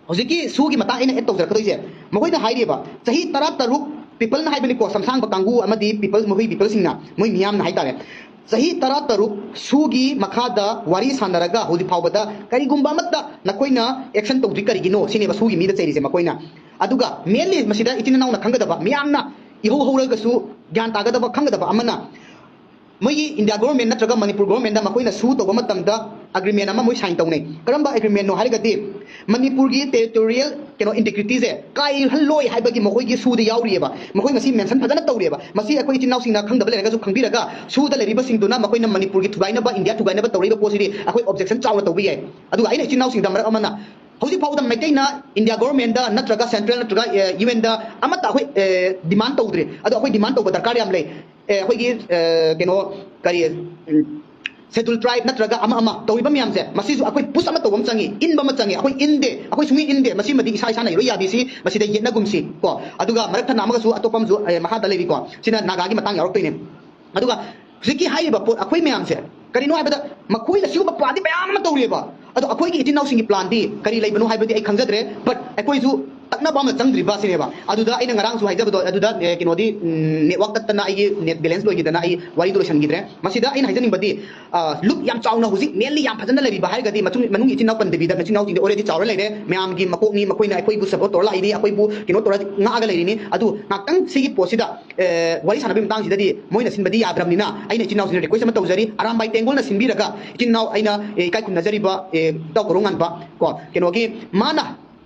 ꯍꯧꯖꯤꯛꯀꯤ ꯁꯨꯒꯤ ꯃꯇꯥꯡ ꯑꯩꯅ ꯑꯦꯗ ꯇꯧꯖꯔꯛꯀꯗꯣꯏꯁꯦ, ꯃꯈꯣꯏꯅ ꯍꯥꯏꯔꯤꯕ ꯆꯍꯤ ꯇꯔꯥ ꯇꯔꯨꯛ, ꯄꯤꯄꯜꯅ ꯍꯥꯏꯕꯅꯤꯀꯣ, ꯁꯝꯁꯥꯡꯕ ꯀꯥꯡꯕꯨ ꯑꯃꯗꯤ ꯄꯤꯄꯜꯁ, ꯃꯈꯣꯏ ꯄꯤꯄꯜꯁꯤꯡꯅ, ꯃꯣꯏ ꯃꯤꯌꯥꯝꯅ ꯍꯥꯏꯇꯥꯔꯦ, ꯆꯍꯤ ꯇꯔꯥ ꯇꯔꯨꯛ ꯁꯨꯒꯤ ꯃꯈꯥꯗ ꯋꯥꯔꯤ ꯁꯥꯟꯅꯔꯒ ꯍꯧꯖꯤꯛ ꯐꯥꯎꯕꯗ ꯀꯔꯤꯒꯨꯝꯕ ꯑꯃꯠꯇ ꯅꯈꯣꯏꯅ ꯑꯦꯛꯁꯟ ꯇꯧꯗ꯭ꯔꯤ ꯀꯔꯤꯒꯤꯅꯣ ꯁꯤꯅꯦꯕ ꯁꯨꯒꯤ ꯃꯤꯗ ꯆꯩꯔꯤꯁꯦ ꯃꯈꯣꯏꯅ꯫ ꯑꯗꯨꯒ ꯃꯦꯟꯂꯤ ꯃꯁꯤꯗ ꯏꯆꯤꯟ ꯏꯅꯥꯎꯅ ꯈꯪꯒꯗꯕ, ꯃꯤꯌꯥꯝꯅ ꯏꯍꯧ ꯍꯧꯔꯒꯁꯨ ꯒ꯭ꯌꯥꯟ ꯇꯥꯒꯗꯕ, ꯈꯪꯒꯗꯕ ꯑꯃꯅ, ꯃꯣꯏꯒꯤ ꯏꯟꯗꯤꯌꯥ ꯒꯣꯚꯔꯟꯃꯦꯟ ꯅꯠꯇ꯭ꯔꯒ ꯃꯅꯤꯄꯨꯔ ꯒꯣꯚꯔꯟꯃꯦꯟꯗ ꯃꯈꯣꯏꯅ ꯁꯨ ꯇꯧꯕ ꯃꯇꯝꯗ ꯑꯦꯒ꯭ꯔꯤꯃꯦꯟ ꯑꯃ ꯃꯣꯏ ꯁꯥꯏꯟ ꯇꯧꯅꯩ꯫ ꯀꯔꯝꯕ ꯑꯦꯒ꯭ꯔꯤꯃꯦꯟꯅꯣ ꯍꯥꯏꯔꯒꯗꯤ, ꯃꯅꯤꯄꯨꯔꯒꯤ ꯇꯦꯔꯤꯇꯣꯔꯤꯌꯦꯜ ꯀꯩꯅꯣ ꯏꯟꯇꯤꯒ꯭ꯔꯤꯇꯤꯁꯦ ꯀꯥꯏꯍꯜꯂꯣꯏ ꯍꯥꯏꯕꯒꯤ ꯃꯈꯣꯏꯒꯤ ꯁꯨꯗ ꯌꯥꯎꯔꯤꯑꯕ꯫ ꯃꯈꯣꯏ ꯃꯁꯤ ꯃꯦꯟꯁꯟ ꯐꯖꯅ ꯇꯧꯔꯤꯑꯕ꯫ ꯃꯁꯤ ꯑꯩꯈꯣꯏ ꯏꯆꯤꯟ ꯏꯅꯥꯎꯁꯤꯡꯅ ꯈꯪꯗꯕ ꯂꯩꯔꯒꯁꯨ ꯈꯪꯕꯤꯔꯒ, ꯁꯨꯗ ꯂꯩꯔꯤꯕꯁꯤꯡꯗꯨꯅ ꯃꯈꯣꯏꯅ ꯃꯅꯤꯄꯨꯔꯒꯤ ꯊꯨꯒꯥꯏꯅꯕ, ꯏꯟꯗꯤꯌꯥ ꯊꯨꯒꯥꯏꯅꯕ ꯇꯧꯔꯛꯏꯕ ꯄꯣꯠꯁꯤꯗꯤ ꯑꯩꯈꯣꯏ ꯑꯣꯕꯖꯦꯛꯁꯟ ꯆꯥꯎꯅ ꯇꯧꯕ ꯌꯥꯏ꯫ ꯑꯗꯨꯒ ꯑꯩꯅ ꯏꯆꯤꯟ ꯏꯅꯥꯎꯁꯤꯡꯗ ꯃꯔꯛ ꯑꯃꯅ, ꯍꯧꯖꯤꯛ ꯐꯥꯎꯕꯗ ꯃꯩꯇꯩꯅ ꯏꯟꯗꯤꯌꯥ ꯒꯣꯚꯔꯟꯃꯦꯟꯗ ꯅꯠꯇ꯭ꯔꯒ ꯁꯦꯟꯇ꯭ꯔꯦꯜ ꯅꯠꯇ꯭ꯔꯒ, ꯑꯦ, ꯌꯨ ꯑꯦꯟꯗ ꯑꯃꯠꯇ ꯑꯩꯈꯣꯏ, ꯑꯦ, ꯗꯤꯃꯥꯟ ꯇꯧꯗ꯭ꯔꯤ꯫ ꯑꯗꯣ ꯑꯩꯈꯣꯏ ꯗꯤꯃꯥꯟ ꯇꯧꯕ ꯗꯔꯀꯥꯔ ꯌꯥꯝ ꯂꯩ꯫ ꯑꯦ, ꯑꯩꯈꯣꯏꯒꯤ, ꯑꯦ, ꯀꯩꯅꯣ, ꯀꯔꯤ, ꯎꯝ, ꯁꯦꯗꯨꯜ ꯇ꯭ꯔꯥꯏꯕ ꯅꯠꯇ꯭ꯔꯒ ꯑꯃ ꯑꯃ ꯇꯧꯔꯤꯕ ꯃꯌꯥꯝꯁꯦ, ꯃꯁꯤꯁꯨ ꯑꯩꯈꯣꯏ ꯄꯨꯁ ꯑꯃ ꯇꯧꯕ ꯑꯃ ꯆꯪꯉꯤ, ꯏꯟꯕ ꯑꯃ ꯆꯪꯉꯤ꯫ ꯑꯩꯈꯣꯏ ꯏꯟꯗꯦ, ꯑꯩꯈꯣꯏ ꯁꯨꯡꯏꯟ ꯏꯟꯗꯦ, ꯃꯁꯤꯃꯗꯤ ꯏꯁꯥ ꯏꯁꯥꯅ ꯂꯣꯏ ꯌꯥꯕꯤꯁꯤ, ꯃꯁꯤꯗ ꯌꯦꯠꯅꯒꯨꯝꯁꯤ ꯀꯣ꯫ ꯑꯗꯨꯒ ꯃꯔꯛ ꯊꯠꯅ ꯑꯃꯒꯁꯨ ꯑꯇꯣꯞꯄ ꯑꯃꯁꯨ, ꯑꯦ, ꯃꯈꯥꯗ ꯂꯩꯔꯤꯀꯣ꯫ ꯁꯤꯅ ꯅꯥꯒꯥꯒꯤ ꯃꯇꯥꯡ ꯌꯥꯎꯔꯛꯇꯣꯏꯅꯦ꯫ ꯑꯗꯨꯒ ꯍꯧꯖꯤꯛꯀꯤ ꯍꯥꯏꯔꯤꯕ ꯄꯣꯠ ꯑꯩꯈꯣꯏ ꯃꯌꯥꯝꯁꯦ ꯀꯔꯤꯅꯣ ꯍꯥꯏꯕꯗ, ꯃꯈꯣꯏꯅ ꯁꯤꯒꯨꯝꯕ ꯄ꯭ꯂꯥꯟꯗꯤ ꯃꯌꯥꯝ ꯑꯃ ꯇꯧꯔꯤꯑꯕ꯫ ꯑꯗꯣ ꯑꯩꯈꯣꯏꯒꯤ ꯏꯆꯤꯟ ꯏꯅꯥꯎꯁꯤꯡꯒꯤ ꯄ꯭ꯂꯥꯟꯗꯤ ꯀꯔꯤ ꯂꯩꯕꯅꯣ ꯍꯥꯏꯕꯗꯤ ꯑꯩ ꯈꯪꯖꯗ꯭ꯔꯦ꯫ But ꯑꯩꯈꯣꯏꯁꯨ ꯇꯛꯅꯕ ꯑꯃ ꯆꯪꯗ꯭ꯔꯤꯕ ꯁꯤꯅꯦꯕ꯫ ꯑꯗꯨꯗ ꯑꯩꯅ ꯉꯔꯥꯡꯁꯨ ꯍꯥꯏꯖꯕꯗꯣ, ꯑꯗꯨꯗ, ꯑꯦ, ꯀꯩꯅꯣꯗꯤ, ꯎꯝ, network ꯇꯠꯇꯅ ꯑꯩꯒꯤ net balance ꯂꯣꯏꯈꯤꯗꯅ ꯑꯩ ꯋꯥꯔꯤꯗꯣ ꯂꯣꯏꯁꯤꯟꯈꯤꯗ꯭ꯔꯦ꯫ ꯃꯁꯤꯗ ꯑꯩꯅ ꯍꯥꯏꯖꯅꯤꯡꯕꯗꯤ, ꯑ, ꯂꯨꯞ ꯌꯥꯝ ꯆꯥꯎꯅ ꯍꯧꯖꯤꯛ mainly ꯌꯥꯝ ꯐꯖꯅ ꯂꯩꯔꯤꯕ ꯍꯥꯏꯔꯒꯗꯤ ꯃꯆꯨꯡ-, ꯃꯅꯨꯡꯒꯤ ꯏꯆꯤꯟ ꯏꯅꯥꯎ ꯄꯟꯗꯕꯤꯗ, ꯃꯆꯤꯟ ꯏꯅꯥꯎꯁꯤꯡꯗꯤ already ꯆꯥꯎꯔ ꯂꯩꯔꯦ, ꯃꯌꯥꯝꯒꯤ ꯃꯀꯣꯛꯅꯤ, ꯃꯈꯣꯏꯅ ꯑꯩꯈꯣꯏꯕꯨ support ꯇꯧꯔ ꯂꯥꯛꯏꯅꯤ, ꯑꯩꯈꯣꯏꯕꯨ ꯀꯩꯅꯣ ꯇꯧꯔ ꯉꯥꯛꯑꯒ ꯂꯩꯔꯤꯅꯤ꯫ ꯑꯗꯨ ꯉꯥꯛꯇꯪ ꯁꯤꯒꯤ ꯄꯣꯠꯁꯤꯗ, ꯑꯦ, ꯋꯥꯔꯤ ꯁꯥꯟꯅꯕꯒꯤ ꯃꯇꯥꯡꯁꯤꯗꯗꯤ ꯃꯣꯏꯅ ꯁꯤꯟꯕꯗꯤ ꯌꯥꯗ꯭ꯔꯕꯅꯤꯅ ꯑꯩꯅ ꯏꯆꯤꯟ ꯏꯅꯥꯎꯁꯤꯡꯅ request ꯑꯃ ꯇꯧꯖꯔꯤ, ꯑꯔꯥꯝꯕꯥꯏ ꯇꯦꯡꯒꯣꯜꯅ ꯁꯤꯟꯕꯤꯔꯒ ꯏꯆꯤꯟ ꯏꯅꯥꯎ ꯑꯩꯅ, ꯑꯦ, ꯏꯀꯥꯏ ꯈꯨꯝꯅꯖꯔꯤꯕ, ꯑꯦ, ꯏꯇꯥꯎ ꯀꯣꯔꯧꯉꯥꯟꯕ ꯀꯣ, ꯀꯩꯅꯣꯒꯤ ꯃꯥꯅ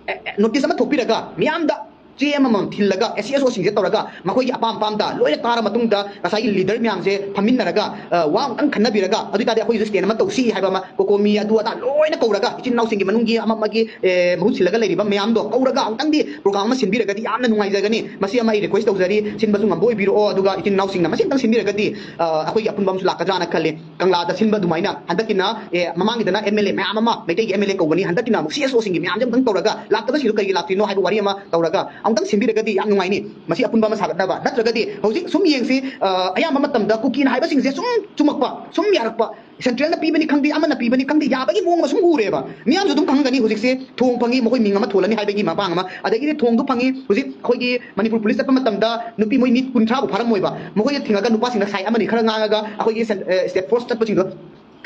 ꯑꯦ, ꯑꯦ, notice ꯑꯃ ꯊꯣꯛꯄꯤꯔꯒ ꯃꯤꯌꯥꯝꯗ ꯆꯦ ꯑꯃꯃꯝ ꯊꯤꯜꯂꯒ S C S O ꯁꯤꯡꯁꯦ ꯇꯧꯔꯒ ꯃꯈꯣꯏꯒꯤ ꯑꯄꯥꯝ ꯑꯄꯥꯝꯗ ꯂꯣꯏꯅ ꯇꯥꯔ ꯃꯇꯨꯡꯗ ꯉꯁꯥꯏꯒꯤ leader ꯃꯌꯥꯝꯁꯦ ꯐꯝꯃꯤꯟꯅꯔꯒ, ꯑ, ꯋꯥ ꯑꯃꯨꯛꯇꯪ ꯈꯟꯅꯕꯤꯔꯒ ꯑꯗꯨ ꯑꯣꯏꯇꯥꯔꯗꯤ ꯑꯩꯈꯣꯏꯁꯨ stand ꯑꯃ ꯇꯧꯁꯤ ꯍꯥꯏꯕ ꯑꯃ, COCOMI ꯑꯗꯨ ꯑꯗꯥ ꯂꯣꯏꯅ ꯀꯧꯔꯒ ꯏꯆꯤꯟ ꯏꯅꯥꯎꯁꯤꯡꯒꯤ ꯃꯅꯨꯡꯒꯤ ꯑꯃ ꯑꯃꯒꯤ, ꯑꯦ, ꯃꯍꯨꯠ ꯁꯤꯜꯂꯒ ꯂꯩꯔꯤꯕ ꯃꯌꯥꯝꯗꯣ ꯀꯧꯔꯒ ꯑꯃꯨꯛꯇꯪꯗꯤ program ꯑꯃ ꯁꯤꯟꯕꯤꯔꯒꯗꯤ ꯌꯥꯝꯅ ꯅꯨꯡꯉꯥꯏꯖꯒꯅꯤ꯫ ꯃꯁꯤ ꯑꯃ ꯑꯩ request ꯇꯧꯖꯔꯤ, ꯁꯤꯟꯕꯁꯨ ꯉꯝꯕ ꯑꯣꯏꯕꯤꯔꯛꯑꯣ꯫ ꯑꯗꯨꯒ ꯏꯆꯤꯟ ꯏꯅꯥꯎꯁꯤꯡꯅ ꯃꯁꯤ ꯑꯃꯨꯛꯇꯪ ꯁꯤꯟꯕꯤꯔꯒꯗꯤ, ꯑ, ꯑꯩꯈꯣꯏꯒꯤ ꯑꯄꯨꯟꯕ ꯑꯃꯁꯨ ꯂꯥꯛꯀꯗ꯭ꯔꯥꯅ ꯈꯜꯂꯤ꯫ ꯀꯪꯂꯥꯗ ꯁꯤꯟꯕ ꯑꯗꯨꯃꯥꯏꯅ ꯍꯟꯗꯛꯀꯤꯅ, ꯑꯦ, ꯃꯃꯥꯡꯒꯤꯗꯅ MLA ꯃꯌꯥꯝ ꯑꯃ, ꯃꯩꯇꯩꯒꯤ MLA ꯀꯧꯒꯅꯤ, ꯍꯟꯗꯛꯀꯤꯅ ꯑꯃꯨꯛ CSO ꯁꯤꯡꯒꯤ ꯃꯌꯥꯝꯁꯦ ꯑꯃꯨꯛꯇꯪ ꯇꯧꯔꯒ ꯂꯥꯛꯇꯕꯁꯤꯡꯗꯣ ꯀꯔꯤꯒꯤ ꯂꯥꯛꯇ꯭ꯔꯤꯅꯣ ꯍꯥꯏꯕ ꯋꯥꯔꯤ ꯑꯃ ꯇꯧꯔꯒ ꯑꯃꯨꯛꯇꯪ ꯁꯤꯟꯕꯤꯔꯒꯗꯤ ꯌꯥꯝ ꯅꯨꯡꯉꯥꯏꯅꯤ꯫ ꯃꯁꯤ ꯑꯄꯨꯟꯕ ꯑꯃ ꯁꯥꯒꯠꯅꯕ꯫ ꯅꯠꯇ꯭ꯔꯒꯗꯤ ꯍꯧꯖꯤꯛ ꯁꯨꯝ ꯌꯦꯡꯁꯤ, ꯑ, ꯑꯌꯥꯝꯕ ꯃꯇꯝꯗ ꯀꯨꯀꯤꯅ ꯍꯥꯏꯕꯁꯤꯡꯁꯦ ꯁꯨꯝ ꯆꯨꯝꯃꯛꯄ, ꯁꯨꯝ ꯌꯥꯔꯛꯄ, central ꯅ ꯄꯤꯕꯅꯤ ꯈꯪꯗꯦ, ꯑꯃꯅ ꯄꯤꯕꯅꯤ ꯈꯪꯗꯦ, ꯌꯥꯕꯒꯤ ꯃꯑꯣꯡ ꯑꯃ ꯁꯨꯝ ꯎꯔꯦꯕ꯫ ꯃꯤꯌꯥꯝꯁꯨ ꯑꯗꯨꯝ ꯈꯪꯉꯝꯒꯅꯤ ꯍꯧꯖꯤꯛꯁꯦ ꯊꯣꯡ ꯐꯪꯉꯤ, ꯃꯈꯣꯏ ꯃꯤꯡ ꯑꯃ ꯊꯣꯜꯂꯅꯤ ꯍꯥꯏꯕꯒꯤ ꯃꯄꯥꯡ ꯑꯃ, ꯑꯗꯒꯤꯗꯤ ꯊꯣꯡꯗꯨ ꯐꯪꯉꯤ꯫ ꯍꯧꯖꯤꯛ ꯑꯩꯈꯣꯏꯒꯤ ꯃꯅꯤꯄꯨꯔ ꯄꯨꯂꯤꯁ ꯆꯠꯄ ꯃꯇꯝꯗ ꯅꯨꯄꯤ ꯃꯣꯏ ꯃꯤ ꯀꯨꯟꯊ꯭ꯔꯥꯕꯨ ꯐꯥꯔꯝꯃꯣꯏꯕ, ꯃꯈꯣꯏꯗ ꯊꯤꯡꯉꯒ ꯅꯨꯄꯥꯁꯤꯡꯅ ꯁꯥꯏ ꯑꯃꯅꯤ ꯈꯔ ꯉꯥꯡꯉꯒ ꯑꯩꯈꯣꯏꯒꯤ ꯁꯦꯟ-, ꯑ, state force ꯆꯠꯄꯁꯤꯡꯗꯣ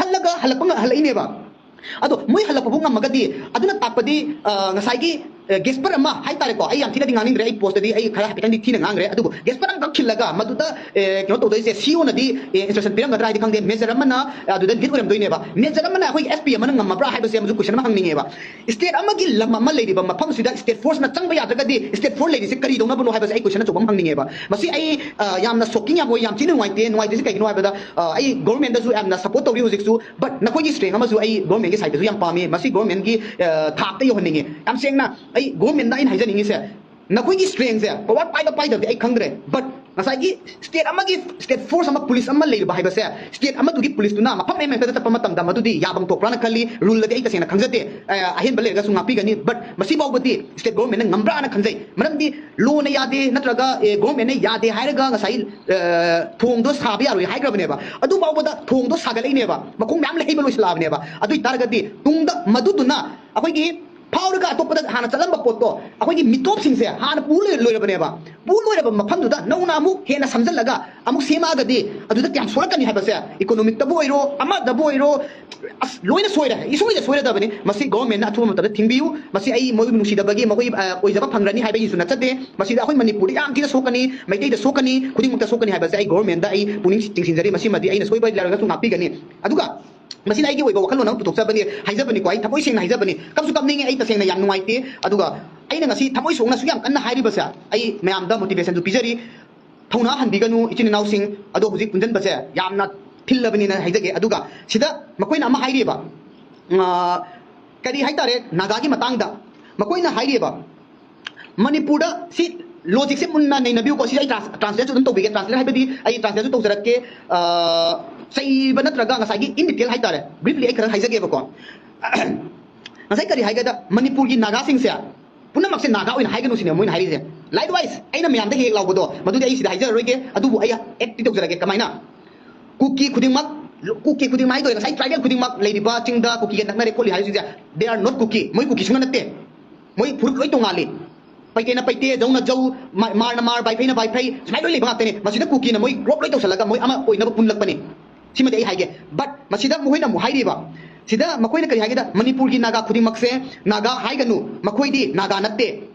ꯍꯜꯂꯒ ꯍꯜꯂꯛꯄ ꯉ-, ꯍꯜꯂꯛꯏꯅꯦꯕ꯫ ꯑꯗꯣ ꯃꯣꯏ ꯍꯜꯂꯛꯄꯕꯨ ꯉꯝꯃꯒꯗꯤ ꯑꯗꯨꯅ ꯇꯥꯛꯄꯗꯤ, ꯑ, ꯉꯁꯥꯏꯒꯤ, ꯑ, ꯒꯦꯁꯄꯔ ꯑꯃ ꯍꯥꯏꯇꯥꯔꯦꯀꯣ, ꯑꯩ ꯌꯥꯝ ꯊꯤꯅꯗꯤ ꯉꯥꯡꯅꯤꯡꯗ꯭ꯔꯦ, ꯑꯩ post ꯇꯗꯤ ꯑꯩ ꯈꯔ ꯍꯥꯏꯐꯦꯠꯇꯪꯗꯤ ꯊꯤꯅ ꯉꯥꯡꯈ꯭ꯔꯦ, ꯑꯗꯨꯕꯨ ꯒꯦꯁꯄꯔ ꯑꯃꯈꯛ ꯈꯤꯜꯂꯒ ꯃꯗꯨꯗ, ꯑꯦ, ꯀꯩꯅꯣ ꯇꯧꯗꯣꯏꯁꯦ, C O ꯅꯗꯤ, ꯑꯦ, instruction ꯄꯤꯔꯝꯒꯗ꯭ꯔꯥ ꯍꯥꯏꯗꯤ ꯈꯪꯗꯦ, major ꯑꯃꯅ, ꯑ, ꯑꯗꯨꯗ lead ꯑꯣꯏꯔꯝꯗꯣꯏꯅꯦꯕ, major ꯑꯃꯅ ꯑꯩꯈꯣꯏꯒꯤ S P ꯑꯃꯅ ꯉꯝꯃꯕ꯭ꯔꯥ ꯍꯥꯏꯕꯁꯦ ꯑꯃꯁꯨ question ꯑꯃ ꯍꯪꯅꯤꯡꯉꯦꯕ꯫ State ꯑꯃꯒꯤ ꯂꯝ ꯑꯃ ꯂꯩꯔꯤꯕ ꯃꯐꯝꯁꯤꯗ state force ꯅ ꯆꯪꯕ ꯌꯥꯗ꯭ꯔꯒꯗꯤ state force ꯂꯩꯔꯤꯁꯦ ꯀꯔꯤꯗꯧꯅꯕꯅꯣ ꯍꯥꯏꯕꯁꯦ ꯑꯩ question ꯑꯆꯧꯕ ꯑꯃ ꯍꯪꯅꯤꯡꯉꯦꯕ꯫ ꯃꯁꯤ ꯑꯩ, ꯑ, ꯌꯥꯝꯅ shocking ꯌꯥꯝ ꯑꯣꯏ, ꯌꯥꯝ ꯊꯤꯅ ꯅꯨꯡꯉꯥꯏꯇꯦ꯫ ꯅꯨꯡꯉꯥꯏꯇ꯭ꯔꯤꯁꯦ ꯀꯩꯒꯤꯅꯣ ꯍꯥꯏꯕꯗ, ꯑ, ꯑꯩ government ꯇꯁꯨ ꯌꯥꯝꯅ support ꯇꯧꯔꯤ ꯍꯧꯖꯤꯛꯁꯨ, but ꯅꯈꯣꯏꯒꯤ strength ꯑꯃꯁꯨ ꯑꯩ government ꯀꯤ side ꯇꯁꯨ ꯌꯥꯝ ꯄꯥꯝꯃꯤ꯫ ꯃꯁꯤ government ꯀꯤ, ꯑ, ꯊꯥꯛꯇ ꯌꯧꯍꯟꯅꯤꯡꯉꯤ꯫ ꯌꯥꯝ ꯁꯦꯡꯅ ꯑꯩ government ꯇ ꯑꯩꯅ ꯍꯥꯏꯖꯅꯤꯡꯉꯤꯁꯦ, ꯅꯈꯣꯏꯒꯤ strength ꯁꯦ, power ꯄꯥꯏꯕ ꯄꯥꯏꯗꯕꯗꯤ ꯑꯩ ꯈꯪꯗ꯭ꯔꯦ, but ꯉꯁꯥꯏꯒꯤ state ꯑꯃꯒꯤ state force ꯑꯃ, police ꯑꯃ ꯂꯩꯔꯤꯕ ꯍꯥꯏꯕꯁꯦ, state ꯑꯃꯗꯨꯒꯤ police ꯇꯨꯅ ꯃꯐꯝ ꯑꯃꯍꯦꯛꯇꯗ ꯆꯠꯄ ꯃꯇꯝꯗ ꯃꯗꯨꯗꯤ ꯌꯥꯐꯝ ꯊꯣꯛꯄ꯭ꯔꯥꯅ ꯈꯜꯂꯤ꯫ Rule ꯗꯗꯤ ꯑꯩ ꯇꯁꯦꯡꯅ ꯈꯪꯖꯗꯦ, ꯑ, ꯑꯍꯦꯟꯕ ꯂꯩꯔꯒꯁꯨ ꯉꯥꯛꯄꯤꯒꯅꯤ, but ꯃꯁꯤ ꯐꯥꯎꯕꯗꯤ state government ꯅ ꯉꯝꯕ꯭ꯔꯥꯅ ꯈꯟꯖꯩ꯫ ꯃꯔꯝꯗꯤ law ꯅ ꯌꯥꯗꯦ ꯅꯠꯇ꯭ꯔꯒ, ꯑꯦ, government ꯅ ꯌꯥꯗꯦ ꯍꯥꯏꯔꯒ ꯉꯁꯥꯏ, ꯑ, ꯊꯣꯡꯗꯣ ꯁꯥꯕ ꯌꯥꯔꯣꯏ ꯍꯥꯏꯈ꯭ꯔꯕꯅꯦꯕ꯫ ꯑꯗꯨ ꯐꯥꯎꯕꯗ ꯊꯣꯡꯗꯣ ꯁꯥꯒꯠꯂꯛꯏꯅꯦꯕ, ꯃꯈꯣꯡ ꯃꯌꯥꯝ ꯂꯩꯍꯩꯕ ꯂꯣꯏꯁꯤꯜꯂꯛꯑꯕꯅꯦꯕ꯫ ꯑꯗꯨ ꯑꯣꯏꯇꯥꯔꯒꯗꯤ ꯇꯨꯡꯗ ꯃꯗꯨꯗꯨꯅ ꯑꯩꯈꯣꯏꯒꯤ ꯐꯥꯎꯔꯒ ꯑꯇꯣꯞꯄꯗ ꯍꯥꯟꯅ ꯆꯠꯂꯝꯕ ꯄꯣꯠꯇꯣ ꯑꯩꯈꯣꯏꯒꯤ ꯃꯤꯇꯣꯞꯁꯤꯡꯁꯦ ꯍꯥꯟꯅ ꯄꯨ ꯂꯣꯏꯔꯕꯅꯦꯕ꯫ ꯄꯨ ꯂꯣꯏꯔꯕ ꯃꯐꯝꯗꯨꯗ ꯅꯧꯅ ꯑꯃꯨꯛ ꯍꯦꯟꯅ ꯁꯝꯖꯜꯂꯒ ꯑꯃꯨꯛ ꯁꯦꯝꯃꯛꯑꯒꯗꯤ ꯑꯗꯨꯗ ꯀꯌꯥꯝ ꯁꯣꯛꯂꯛꯀꯅꯤ ꯍꯥꯏꯕꯁꯦ, ꯏꯀꯣꯅꯣꯃꯤꯛꯇꯕꯨ ꯑꯣꯏꯔꯣ, ꯑꯃꯗꯕꯨ ꯑꯣꯏꯔꯣ, ꯑꯁ, ꯂꯣꯏꯅ ꯁꯣꯏꯔꯦ, ꯏꯁꯣꯏꯗ ꯁꯣꯏꯔꯗꯕꯅꯤ꯫ ꯃꯁꯤ ꯒꯣꯚꯔꯟꯃꯦꯟꯠꯅ ꯑꯊꯨꯕ ꯃꯇꯝꯗ ꯊꯤꯡꯕꯤꯌꯨ꯫ ꯃꯁꯤ ꯑꯩ ꯃꯣꯏꯕꯨ ꯅꯨꯡꯁꯤꯗꯕꯒꯤ ꯃꯈꯣꯏ, ꯑ, ꯑꯣꯏꯖꯕ ꯐꯪꯈ꯭ꯔꯅꯤ ꯍꯥꯏꯕꯒꯤꯁꯨ ꯅꯠꯆꯗꯦ꯫ ꯃꯁꯤꯗ ꯑꯩꯈꯣꯏ ꯃꯅꯤꯄꯨꯔꯗ ꯌꯥꯝ ꯊꯤꯅ ꯁꯣꯛꯀꯅꯤ, ꯃꯩꯇꯩꯗ ꯁꯣꯛꯀꯅꯤ, ꯈꯨꯗꯤꯡꯃꯛꯇ ꯁꯣꯛꯀꯅꯤ ꯍꯥꯏꯕꯁꯦ ꯑꯩ ꯒꯣꯚꯔꯟꯃꯦꯟꯠꯗ ꯑꯩ ꯄꯨꯛꯅꯤꯡ ꯆꯤꯡꯁꯤꯟꯖꯔꯤ꯫ ꯃꯁꯤꯃꯗꯤ ꯑꯩꯅ ꯁꯣꯏꯕ ꯂꯩꯔꯒꯁꯨ ꯉꯥꯛꯄꯤꯒꯅꯤ꯫ ꯑꯗꯨꯒ ꯃꯁꯤꯅ ꯑꯩꯒꯤ ꯑꯣꯏꯕ ꯋꯥꯈꯜꯂꯣꯟ ꯑꯃ ꯄꯨꯊꯣꯛꯆꯕꯅꯤ, ꯍꯥꯏꯖꯕꯅꯤꯀꯣ꯫ ꯑꯩ ꯊꯃꯣꯏ ꯁꯦꯡꯅ ꯍꯥꯏꯖꯕꯅꯤ, ꯀꯞꯁꯨ ꯀꯞꯅꯤꯡꯉꯦ꯫ ꯑꯩ ꯇꯁꯦꯡꯅ ꯌꯥꯝ ꯅꯨꯡꯉꯥꯏꯇꯦ꯫ ꯑꯗꯨꯒ ꯑꯩꯅ ꯉꯁꯤ ꯊꯃꯣꯏ ꯁꯣꯛꯅ ꯑꯁꯨꯛ ꯌꯥꯝ ꯀꯟꯅ ꯍꯥꯏꯔꯤꯕꯁꯦ, ꯑꯩ ꯃꯌꯥꯝꯗ ꯃꯣꯇꯤꯚꯦꯁꯟꯁꯨ ꯄꯤꯖꯔꯤ꯫ ꯊꯧꯅꯥ ꯍꯟꯕꯤꯒꯅꯨ ꯏꯆꯤꯟ ꯏꯅꯥꯎꯁꯤꯡ꯫ ꯑꯗꯣ ꯍꯧꯖꯤꯛ ꯄꯨꯟꯁꯤꯟꯕꯁꯦ ꯌꯥꯝꯅ ꯊꯤꯜꯂꯕꯅꯤꯅ ꯍꯥꯏꯖꯒꯦ꯫ ꯑꯗꯨꯒ ꯁꯤꯗ ꯃꯈꯣꯏꯅ ꯑꯃ ꯍꯥꯏꯔꯤꯕ, ꯑ, ꯀꯔꯤ ꯍꯥꯏꯇꯥꯔꯦ, ꯅꯥꯒꯥꯒꯤ ꯃꯇꯥꯡꯗ ꯃꯈꯣꯏꯅ ꯍꯥꯏꯔꯤꯕ, ꯃꯅꯤꯄꯨꯔꯗ ꯁꯤ ꯂꯣꯖꯤꯛꯁꯦ ꯃꯨꯟꯅ ꯅꯩꯅꯕꯤꯌꯨꯀꯣ꯫ ꯁꯤꯁꯦ ꯑꯩ ꯇ꯭ꯔꯥꯟꯁ-, ꯇ꯭ꯔꯥꯟꯁꯂꯦꯠꯁꯨ ꯑꯗꯨꯝ ꯇꯧꯕꯤꯒꯦ, ꯇ꯭ꯔꯥꯟꯁꯂꯦꯠ ꯍꯥꯏꯕꯗꯤ ꯑꯩ ꯇ꯭ꯔꯥꯟꯁꯂꯦꯠꯁꯨ ꯇꯧꯖꯔꯛꯀꯦ꯫ ꯑ, ꯆꯩꯕ ꯅꯠꯇ꯭ꯔꯒ ꯉꯁꯥꯏꯒꯤ ꯏꯟ ꯗꯤꯇꯦꯜ ꯍꯥꯏꯇꯥꯔꯦ, ꯕ꯭ꯔꯤꯐꯂꯤ ꯑꯩ ꯈꯔ ꯍꯥꯏꯖꯒꯦꯕꯀꯣ꯫ ꯉꯁꯥꯏ ꯀꯔꯤ ꯍꯥꯏꯒꯦꯗ, ꯃꯅꯤꯄꯨꯔꯒꯤ ꯅꯥꯒꯥꯁꯤꯡꯁꯦ ꯄꯨꯝꯅꯃꯛꯁꯦ ꯅꯥꯒꯥ ꯑꯣꯏꯅ ꯍꯥꯏꯒꯅꯨ ꯁꯤꯅꯦ ꯃꯣꯏꯅ ꯍꯥꯏꯔꯤꯁꯦ꯫ ꯂꯥꯏꯛꯋꯥꯏꯁ, ꯑꯩꯅ ꯃꯌꯥꯝꯗ ꯍꯦꯛ ꯍꯦꯛ ꯂꯥꯎꯕꯗꯣ ꯃꯗꯨꯗꯤ ꯑꯩ ꯁꯤꯗ ꯍꯥꯏꯖꯔꯔꯣꯏꯒꯦ, ꯑꯗꯨꯕꯨ ꯑꯩ ꯑꯦꯛꯇꯤ ꯇꯧꯖꯔꯒꯦ꯫ ꯀꯃꯥꯏꯅ? ꯀꯨꯀꯤ ꯈꯨꯗꯤꯡꯃꯛ, ꯀꯨꯀꯤ ꯈꯨꯗꯤꯡꯃꯛ ꯍꯥꯏꯗꯣꯏꯔꯦ, ꯉꯁꯥꯏ ꯇ꯭ꯔꯥꯏꯕꯦꯜ ꯈꯨꯗꯤꯡꯃꯛ ꯂꯩꯔꯤꯕ ꯆꯤꯡꯗ ꯀꯨꯀꯤꯒ ꯅꯛꯅꯔꯦ ꯈꯣꯠꯂꯤ ꯍꯥꯏꯔꯤꯁꯤꯡꯁꯦ, they are not ꯀꯨꯀꯤ, ꯃꯣꯏ ꯀꯨꯀꯤ ꯁꯨꯡꯅ ꯅꯠꯇꯦ꯫ ꯃꯣꯏ ꯐꯨꯔꯨꯞ ꯂꯣꯏ ꯇꯣꯡꯉꯥꯜꯂꯤ꯫ ꯄꯩꯇꯦꯅ ꯄꯩꯇꯦ, ꯖꯧꯅ ꯖꯧ, ꯃꯥ-, ꯃꯥꯔꯅ ꯃꯥꯔ, ꯕꯥꯏꯐꯩꯅ ꯕꯥꯏꯐꯩ, ꯁꯨꯃꯥꯏꯅ ꯂꯣꯏ ꯂꯩꯕ ꯉꯥꯛꯇꯅꯤ꯫ ꯃꯁꯤꯗ ꯀꯨꯀꯤꯅ ꯃꯣꯏ ꯒ꯭ꯔꯨꯞ ꯂꯣꯏ ꯇꯧꯁꯜꯂꯒ ꯃꯣꯏ ꯑꯃ ꯑꯣꯏꯅꯕ ꯄꯨꯜꯂꯛꯄꯅꯤ꯫ ꯁꯤꯃꯗꯤ ꯑꯩ ꯍꯥꯏꯒꯦ꯫ But ꯃꯁꯤꯗ ꯃꯈꯣꯏꯅ ꯑꯃꯨꯛ ꯍꯥꯏꯔꯤꯕ, ꯁꯤꯗ ꯃꯈꯣꯏꯅ ꯀꯔꯤ ꯍꯥꯏꯒꯦꯗ, ꯃꯅꯤꯄꯨꯔꯒꯤ ꯅꯥꯒꯥ ꯈꯨꯗꯤꯡꯃꯛꯁꯦ ꯅꯥꯒꯥ ꯍꯥꯏꯒꯅꯨ, ꯃꯈꯣꯏꯗꯤ ꯅꯥꯒꯥ ꯅꯠꯇꯦ꯫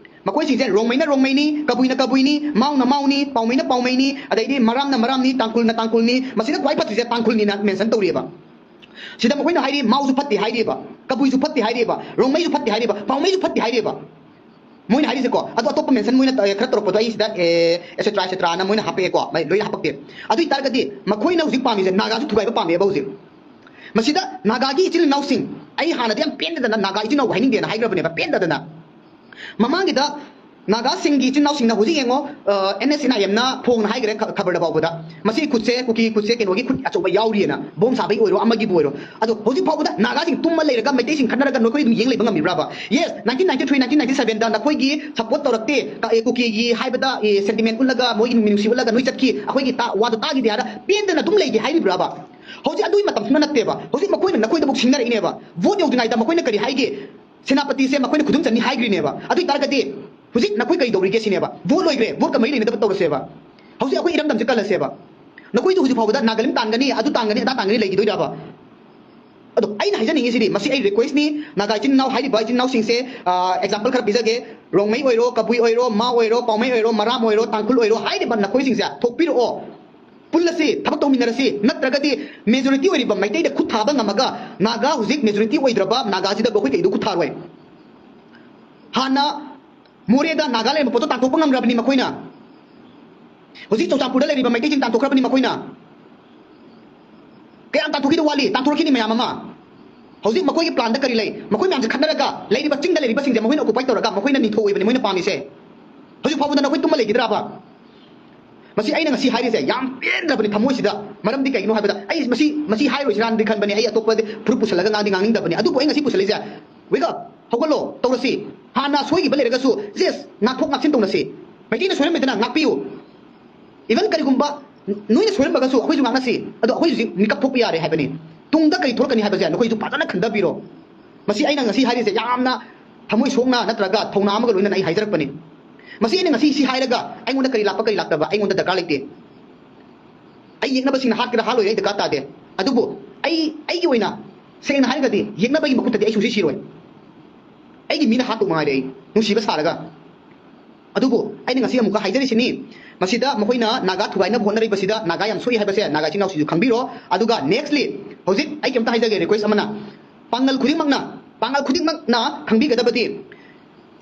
ꯃꯈꯣꯏꯁꯤꯡꯁꯦ ꯔꯣꯡꯃꯩꯅ ꯔꯣꯡꯃꯩꯅꯤ, ꯀꯕꯨꯏꯅ ꯀꯕꯨꯏꯅꯤ, ꯃꯥꯎꯅ ꯃꯥꯎꯅꯤ, ꯄꯥꯎꯃꯩꯅ ꯄꯥꯎꯃꯩꯅꯤ, ꯑꯗꯩꯗꯤ ꯃꯔꯥꯝꯅ ꯃꯔꯥꯝꯅꯤ, ꯇꯥꯡꯈꯨꯜꯅ ꯇꯥꯡꯈꯨꯜꯅꯤ꯫ ꯃꯁꯤꯗ ꯈ꯭ꯋꯥꯏ ꯐꯠꯇ꯭ꯔꯤꯁꯦ ꯇꯥꯡꯈꯨꯜꯅꯤꯅ ꯃꯦꯟꯁꯟ ꯇꯧꯔꯤꯑꯕ꯫ ꯁꯤꯗ ꯃꯈꯣꯏꯅ ꯍꯥꯏꯔꯤ, ꯃꯥꯎꯁꯨ ꯐꯠꯇꯦ ꯍꯥꯏꯔꯤꯕ, ꯀꯕꯨꯏꯁꯨ ꯐꯠꯇꯦ ꯍꯥꯏꯔꯤꯕ, ꯔꯣꯡꯃꯩꯁꯨ ꯐꯠꯇꯦ ꯍꯥꯏꯔꯤꯕ, ꯄꯥꯎꯃꯩꯁꯨ ꯐꯠꯇꯦ ꯍꯥꯏꯔꯤꯕ꯫ ꯃꯣꯏꯅ ꯍꯥꯏꯔꯤꯁꯦꯀꯣ꯫ ꯑꯗꯣ ꯑꯇꯣꯞꯄ ꯃꯦꯟꯁꯟ ꯃꯣꯏꯅ ꯇ-, ꯈꯔ ꯇꯧꯔꯛꯄꯗꯣ ꯑꯩ ꯁꯤꯗ, ꯑꯦ, ꯑꯦꯠꯁꯦꯇ꯭ꯔꯥ, ꯑꯦꯠꯁꯦꯇ꯭ꯔꯥꯅ ꯃꯣꯏꯅ ꯍꯥꯞꯄꯛꯑꯦꯀꯣ, ꯃꯩ-, ꯂꯣꯏꯅ ꯍꯥꯞꯄꯛꯇꯦ꯫ ꯑꯗꯨ ꯑꯣꯏ ꯇꯥꯔꯒꯗꯤ ꯃꯈꯣꯏꯅ ꯍꯧꯖꯤꯛ ꯄꯥꯝꯃꯤꯁꯦ ꯅꯥꯒꯥꯁꯨ ꯊꯨꯒꯥꯏꯕ ꯄꯥꯝꯃꯦꯕ ꯍꯧꯖꯤꯛ꯫ ꯃꯁꯤꯗ ꯅꯥꯒꯥꯒꯤ ꯏꯆꯤꯜ ꯏꯅꯥꯎꯁꯤꯡ, ꯑꯩ ꯍꯥꯟꯅꯗꯤ ꯌꯥꯝ ꯄꯦꯟꯗꯗꯅ ꯅꯥꯒꯥ ꯏꯆꯤꯜ ꯏꯅꯥꯎꯕꯨ ꯍꯥꯏꯅꯤꯡꯗꯦꯅ ꯍꯥꯏꯈ꯭ꯔꯕꯅꯦꯕ, ꯄꯦꯟꯗꯗꯅ꯫ ꯃꯃꯥꯡꯒꯤꯗ ꯅꯥꯒꯥꯁꯤꯡꯒꯤ ꯏꯆꯤꯜ ꯏꯅꯥꯎꯁꯤꯡꯅ ꯍꯧꯖꯤꯛ ꯌꯦꯡꯉꯣ, ꯑ, NSCN-IM-ꯅ ꯐꯣꯡꯅ ꯍꯥꯏꯈ꯭ꯔꯦ ꯈ-, ꯈꯕꯔꯗ ꯐꯥꯎꯕꯗ, ꯃꯁꯤ ꯈꯨꯠꯁꯦ ꯀꯨꯀꯤ ꯈꯨꯠꯁꯦ ꯀꯩꯅꯣꯒꯤ ꯈꯨꯠ ꯑꯆꯧꯕ ꯌꯥꯎꯔꯤꯑꯅ, ꯕꯣꯝ ꯁꯥꯕꯒꯤ ꯑꯣꯏꯔꯣ ꯑꯃꯒꯤꯕꯨ ꯑꯣꯏꯔꯣ꯫ ꯑꯗꯣ ꯍꯧꯖꯤꯛ ꯐꯥꯎꯕꯗ ꯅꯥꯒꯥꯁꯤꯡ ꯇꯨꯝꯃ ꯂꯩꯔꯒ ꯃꯩꯇꯩꯁꯤꯡ ꯈꯠꯅꯔꯒ ꯅꯈꯣꯏ ꯑꯗꯨꯝ ꯌꯦꯡ ꯂꯩꯕ ꯉꯝꯃꯤꯕ꯭ꯔꯕ? Yes, nineteen ninety-three, nineteen ninety-seven-ꯗ ꯅꯈꯣꯏꯒꯤ ꯁꯄꯣꯔꯠ ꯇꯧꯔꯛꯇꯦ, ꯀ-, ꯑꯦ, ꯀꯨꯀꯤꯒꯤ ꯍꯥꯏꯕꯗ, ꯑꯦ, ꯁꯦꯟꯇꯤꯃꯦꯟ ꯎꯠꯂꯒ, ꯃꯣꯏꯒꯤ ꯃꯤꯅꯨꯡꯁꯤ ꯎꯠꯂꯒ ꯅꯣꯏ ꯆꯠꯈꯤ, ꯑꯩꯈꯣꯏꯒꯤ ꯇꯥ-, ꯋꯥꯗꯣ ꯇꯥꯈꯤꯗꯦ ꯍꯥꯏꯔ ꯄꯦꯟꯗꯅ ꯑꯗꯨꯝ ꯂꯩꯒꯦ ꯍꯥꯏꯔꯤꯕ꯭ꯔꯕ? ꯍꯧꯖꯤꯛ ꯑꯗꯨꯒꯤ ꯃꯇꯝꯁꯨ ꯅꯠꯇꯦꯕ꯫ ꯍꯧꯖꯤꯛ ꯃꯈꯣꯏꯅ ꯅꯈꯣꯏꯗꯕꯨ ꯁꯤꯡꯅꯔꯛꯏꯅꯦꯕ꯫ ꯚꯣꯠ ꯌꯧꯗ꯭ꯔꯤꯉꯩꯗ ꯃꯈꯣꯏꯅ ꯀꯔꯤ ꯍꯥꯏꯒꯦ? ꯁꯦꯅꯥꯄꯇꯤꯁꯦ ꯃꯈꯣꯏꯅ ꯈꯨꯗꯨꯝ ꯆꯟꯅꯤ ꯍꯥꯏꯈ꯭ꯔꯤꯅꯦꯕ꯫ ꯑꯗꯨ ꯑꯣꯏ ꯇꯥꯔꯒꯗꯤ ꯍꯧꯖꯤꯛ ꯅꯈꯣꯏ ꯀꯩꯗꯧꯔꯤꯒꯦ ꯁꯤꯅꯦꯕ꯫ ꯚꯣꯠ ꯂꯣꯏꯈ꯭ꯔꯦ, ꯚꯣꯠꯀ ꯃꯔꯤ ꯂꯩꯅꯗꯕ ꯇꯧꯔꯁꯦꯕ꯫ ꯍꯧꯖꯤꯛ ꯑꯩꯈꯣꯏ ꯏꯔꯝꯗꯝꯁꯦ ꯀꯜꯂꯁꯦꯕ꯫ ꯅꯈꯣꯏꯁꯨ ꯍꯧꯖꯤꯛ ꯐꯥꯎꯕꯗ ꯅꯥꯒꯥꯂꯦꯟ ꯇꯥꯟꯒꯅꯤ, ꯑꯗꯨ ꯇꯥꯟꯒꯅꯤ, ꯑꯗꯥ ꯇꯥꯟꯒꯅꯤ ꯂꯩꯈꯤꯗꯣꯏꯔꯕ? ꯑꯗꯣ ꯑꯩꯅ ꯍꯥꯏꯖꯅꯤꯡꯉꯤꯁꯤꯗꯤ, ꯃꯁꯤ ꯑꯩ ꯔꯤꯀ꯭ꯋꯦꯁꯅꯤ, ꯅꯥꯒꯥ ꯏꯆꯤꯟ ꯏꯅꯥꯎ, ꯍꯥꯏꯔꯤꯕ ꯏꯆꯤꯟ ꯏꯅꯥꯎꯁꯤꯡꯁꯦ, ꯑꯦꯛꯖꯥꯝꯄꯜ ꯈꯔ ꯄꯤꯖꯒꯦ꯫ ꯔꯣꯡꯃꯩ ꯑꯣꯏꯔꯣ, ꯀꯕꯨꯏ ꯑꯣꯏꯔꯣ, ꯃꯥ ꯑꯣꯏꯔꯣ, ꯄꯥꯎꯃꯩ ꯑꯣꯏꯔꯣ, ꯃꯔꯥꯝ ꯑꯣꯏꯔꯣ, ꯇꯥꯡꯈꯨꯜ ꯑꯣꯏꯔꯣ, ꯍꯥꯏꯔꯤꯕ ꯅꯈꯣꯏꯁꯤꯡꯁꯦ ꯊꯣꯛꯄꯤꯔꯛꯑꯣ, ꯄꯨꯜꯂꯁꯤ, ꯊꯕꯛ ꯇꯧꯃꯤꯟꯅꯔꯁꯤ꯫ ꯅꯠꯇ꯭ꯔꯒꯗꯤ ꯃꯦꯖꯣꯔꯤꯇꯤ ꯑꯣꯏꯔꯤꯕ ꯃꯩꯇꯩꯗ ꯈꯨꯠ ꯊꯥꯕ ꯉꯝꯃꯒ ꯅꯥꯒꯥ ꯍꯧꯖꯤꯛ ꯃꯦꯖꯣꯔꯤꯇꯤ ꯑꯣꯏꯗ꯭ꯔꯕ ꯅꯥꯒꯥꯁꯤꯗ ꯑꯩꯈꯣꯏ ꯀꯩꯗꯧ ꯈꯨꯠ ꯊꯥꯔꯣꯏ? ꯍꯥꯟꯅ ꯃꯣꯔꯦꯗ ꯅꯥꯒꯥ ꯂꯩꯔꯝꯕ ꯄꯣꯠꯇꯣ ꯇꯥꯟꯊꯣꯛꯄ ꯉꯝꯈ꯭ꯔꯕꯅꯤ ꯃꯈꯣꯏꯅ꯫ ꯍꯧꯖꯤꯛ ꯆꯨꯔꯆꯥꯟꯄꯨꯔꯗ ꯂꯩꯔꯤꯕ ꯃꯩꯇꯩꯁꯤꯡ ꯇꯥꯟꯊꯣꯛꯈ꯭ꯔꯕꯅꯤ ꯃꯈꯣꯏꯅ꯫ ꯀꯌꯥꯝ ꯇꯥꯟꯊꯣꯛꯈꯤꯗ ꯋꯥꯠꯂꯤ? ꯇꯥꯟꯊꯣꯔꯛꯈꯤꯅꯤ ꯃꯌꯥꯝ ꯑꯃ꯫ ꯍꯧꯖꯤꯛ ꯃꯈꯣꯏꯒꯤ ꯄ꯭ꯂꯥꯟꯗ ꯀꯔꯤ ꯂꯩ? ꯃꯈꯣꯏ ꯃꯌꯥꯝꯁꯦ ꯈꯠꯅꯔꯒ ꯂꯩꯔꯤꯕ ꯆꯤꯡꯗ ꯂꯩꯔꯤꯕꯁꯤꯡꯁꯦ ꯃꯈꯣꯏꯅ ꯑꯣꯀꯨꯄꯥꯏ ꯇꯧꯔꯒ ꯃꯈꯣꯏꯅ ꯅꯤꯡꯊꯧ ꯑꯣꯏꯕꯅꯤ ꯃꯣꯏꯅ ꯄꯥꯝꯃꯤꯁꯦ꯫ ꯍꯧꯖꯤꯛ ꯐꯥꯎꯕꯗ ꯅꯈꯣꯏ ꯇꯨꯝꯕ ꯂꯩꯈꯤꯗ꯭ꯔꯕ? ꯃꯁꯤ ꯑꯩꯅ ꯉꯁꯤ ꯍꯥꯏꯔꯤꯁꯦ ꯌꯥꯝ ꯄꯦꯟꯗ꯭ꯔꯕꯅꯤ ꯊꯃꯣꯏꯁꯤꯗ꯫ ꯃꯔꯝꯗꯤ ꯀꯩꯒꯤꯅꯣ ꯍꯥꯏꯕꯗ ꯑꯩ ꯃꯁꯤ, ꯃꯁꯤ ꯍꯥꯏꯔꯣꯏꯁꯤꯔꯥꯅꯗꯤ ꯈꯟꯕꯅꯦ, ꯑꯩ ꯑꯇꯣꯞꯄꯗꯤ ꯐꯨꯔꯨꯞ ꯄꯨꯁꯜꯂꯒ ꯉꯥꯡꯗꯤ ꯉꯥꯡꯅꯤꯡꯗꯕꯅꯤ, ꯑꯗꯨꯕꯨ ꯑꯩ ꯉꯁꯤ ꯄꯨꯁꯜꯂꯤꯁꯦ, wake up, ꯍꯧꯒꯠꯂꯣ, ꯇꯧꯔꯁꯤ꯫ ꯍꯥꯟꯅ ꯁꯣꯏꯈꯤꯕ ꯂꯩꯔꯒꯁꯨ, yes, ꯉꯥꯛꯊꯣꯛ ꯉꯥꯛꯁꯤꯟ ꯇꯧꯅꯁꯤ꯫ ꯃꯩꯇꯩꯅ ꯁꯣꯏꯔꯝꯃꯤꯗꯅ ꯉꯥꯛꯄꯤꯌꯨ꯫ Even ꯀꯔꯤꯒꯨꯝꯕ ꯅꯣꯏꯅ ꯁꯣꯏꯔꯝꯕꯒꯁꯨ ꯑꯩꯈꯣꯏꯁꯨ ꯉꯥꯛꯅꯁꯤ꯫ ꯑꯗꯣ ꯑꯩꯈꯣꯏ ꯍꯧꯖꯤꯛ ꯃꯤꯀꯞ ꯊꯣꯛꯄ ꯌꯥꯔꯦ ꯍꯥꯏꯕꯅꯤ꯫ ꯇꯨꯡꯗ ꯀꯔꯤ ꯊꯣꯛꯂꯛꯀꯅꯤ ꯍꯥꯏꯕꯁꯦ ꯅꯈꯣꯏꯁꯨ ꯐꯖꯅ ꯈꯟꯊꯕꯤꯔꯣ꯫ ꯃꯁꯤ ꯑꯩꯅ ꯉꯁꯤ ꯍꯥꯏꯔꯤꯁꯦ ꯌꯥꯝꯅ ꯊꯃꯣꯏ ꯁꯣꯛꯅ ꯅꯠꯇ꯭ꯔꯒ ꯊꯧꯅꯥ ꯑꯃꯒ ꯂꯣꯏꯅꯅ ꯑꯩ ꯍꯥꯏꯖꯔꯛꯄꯅꯤ꯫ ꯃꯁꯤ ꯑꯩꯅ ꯉꯁꯤ ꯁꯤ ꯍꯥꯏꯔꯒ ꯑꯩꯉꯣꯟꯗ ꯀꯔꯤ ꯂꯥꯛꯄ ꯀꯔꯤ ꯂꯥꯛꯇꯕ ꯑꯩꯉꯣꯟꯗ ꯗꯔꯀꯥꯔ ꯂꯩꯇꯦ꯫ ꯑꯩ ꯌꯦꯛꯅꯕꯁꯤꯡꯅ ꯍꯥꯠꯀꯦꯔꯥ ꯍꯥꯠꯂꯣꯏꯔꯥ ꯑꯩ ꯗꯔꯀꯥꯔ ꯇꯥꯗꯦ꯫ ꯑꯗꯨꯕꯨ ꯑꯩ, ꯑꯩꯒꯤ ꯑꯣꯏꯅ ꯁꯦꯡꯅ ꯍꯥꯏꯔꯒꯗꯤ ꯌꯦꯛꯅꯕꯒꯤ ꯃꯈꯨꯠꯇꯗꯤ ꯑꯩ ꯁꯨꯡꯁꯤ ꯁꯤꯔꯣꯏ꯫ ꯑꯩꯒꯤ ꯃꯤꯅ ꯍꯥꯠꯇꯧ ꯃꯉꯥꯏꯔꯦ ꯑꯩ ꯅꯨꯡꯁꯤꯕ ꯁꯥꯔꯒ꯫ ꯑꯗꯨꯕꯨ ꯑꯩꯅ ꯉꯁꯤ ꯑꯃꯨꯛꯀ ꯍꯥꯏꯖꯔꯤꯁꯤꯅꯤ, ꯃꯁꯤꯗ ꯃꯈꯣꯏꯅ ꯅꯥꯒꯥ ꯊꯨꯒꯥꯏꯅꯕ ꯍꯣꯠꯅꯔꯤꯕꯁꯤꯗ ꯅꯥꯒꯥ ꯌꯥꯝ ꯁꯣꯛꯏ ꯍꯥꯏꯕꯁꯦ ꯅꯥꯒꯥ ꯏꯆꯤꯟ ꯏꯅꯥꯎꯁꯤꯡꯁꯨ ꯈꯪꯕꯤꯔꯣ꯫ ꯑꯗꯨꯒ nextly, ꯍꯧꯖꯤꯛ ꯑꯩ ꯀꯩꯝꯇ ꯍꯥꯏꯖꯒꯦ, ꯔꯤꯀ꯭ꯋꯦꯁ ꯑꯃꯅ, ꯄꯥꯡꯒꯜ ꯈꯨꯗꯤꯡꯃꯛꯅ, ꯄꯥꯡꯒꯜ ꯈꯨꯗꯤꯡꯃꯛꯅ ꯈꯪꯕꯤꯒꯗꯕꯗꯤ,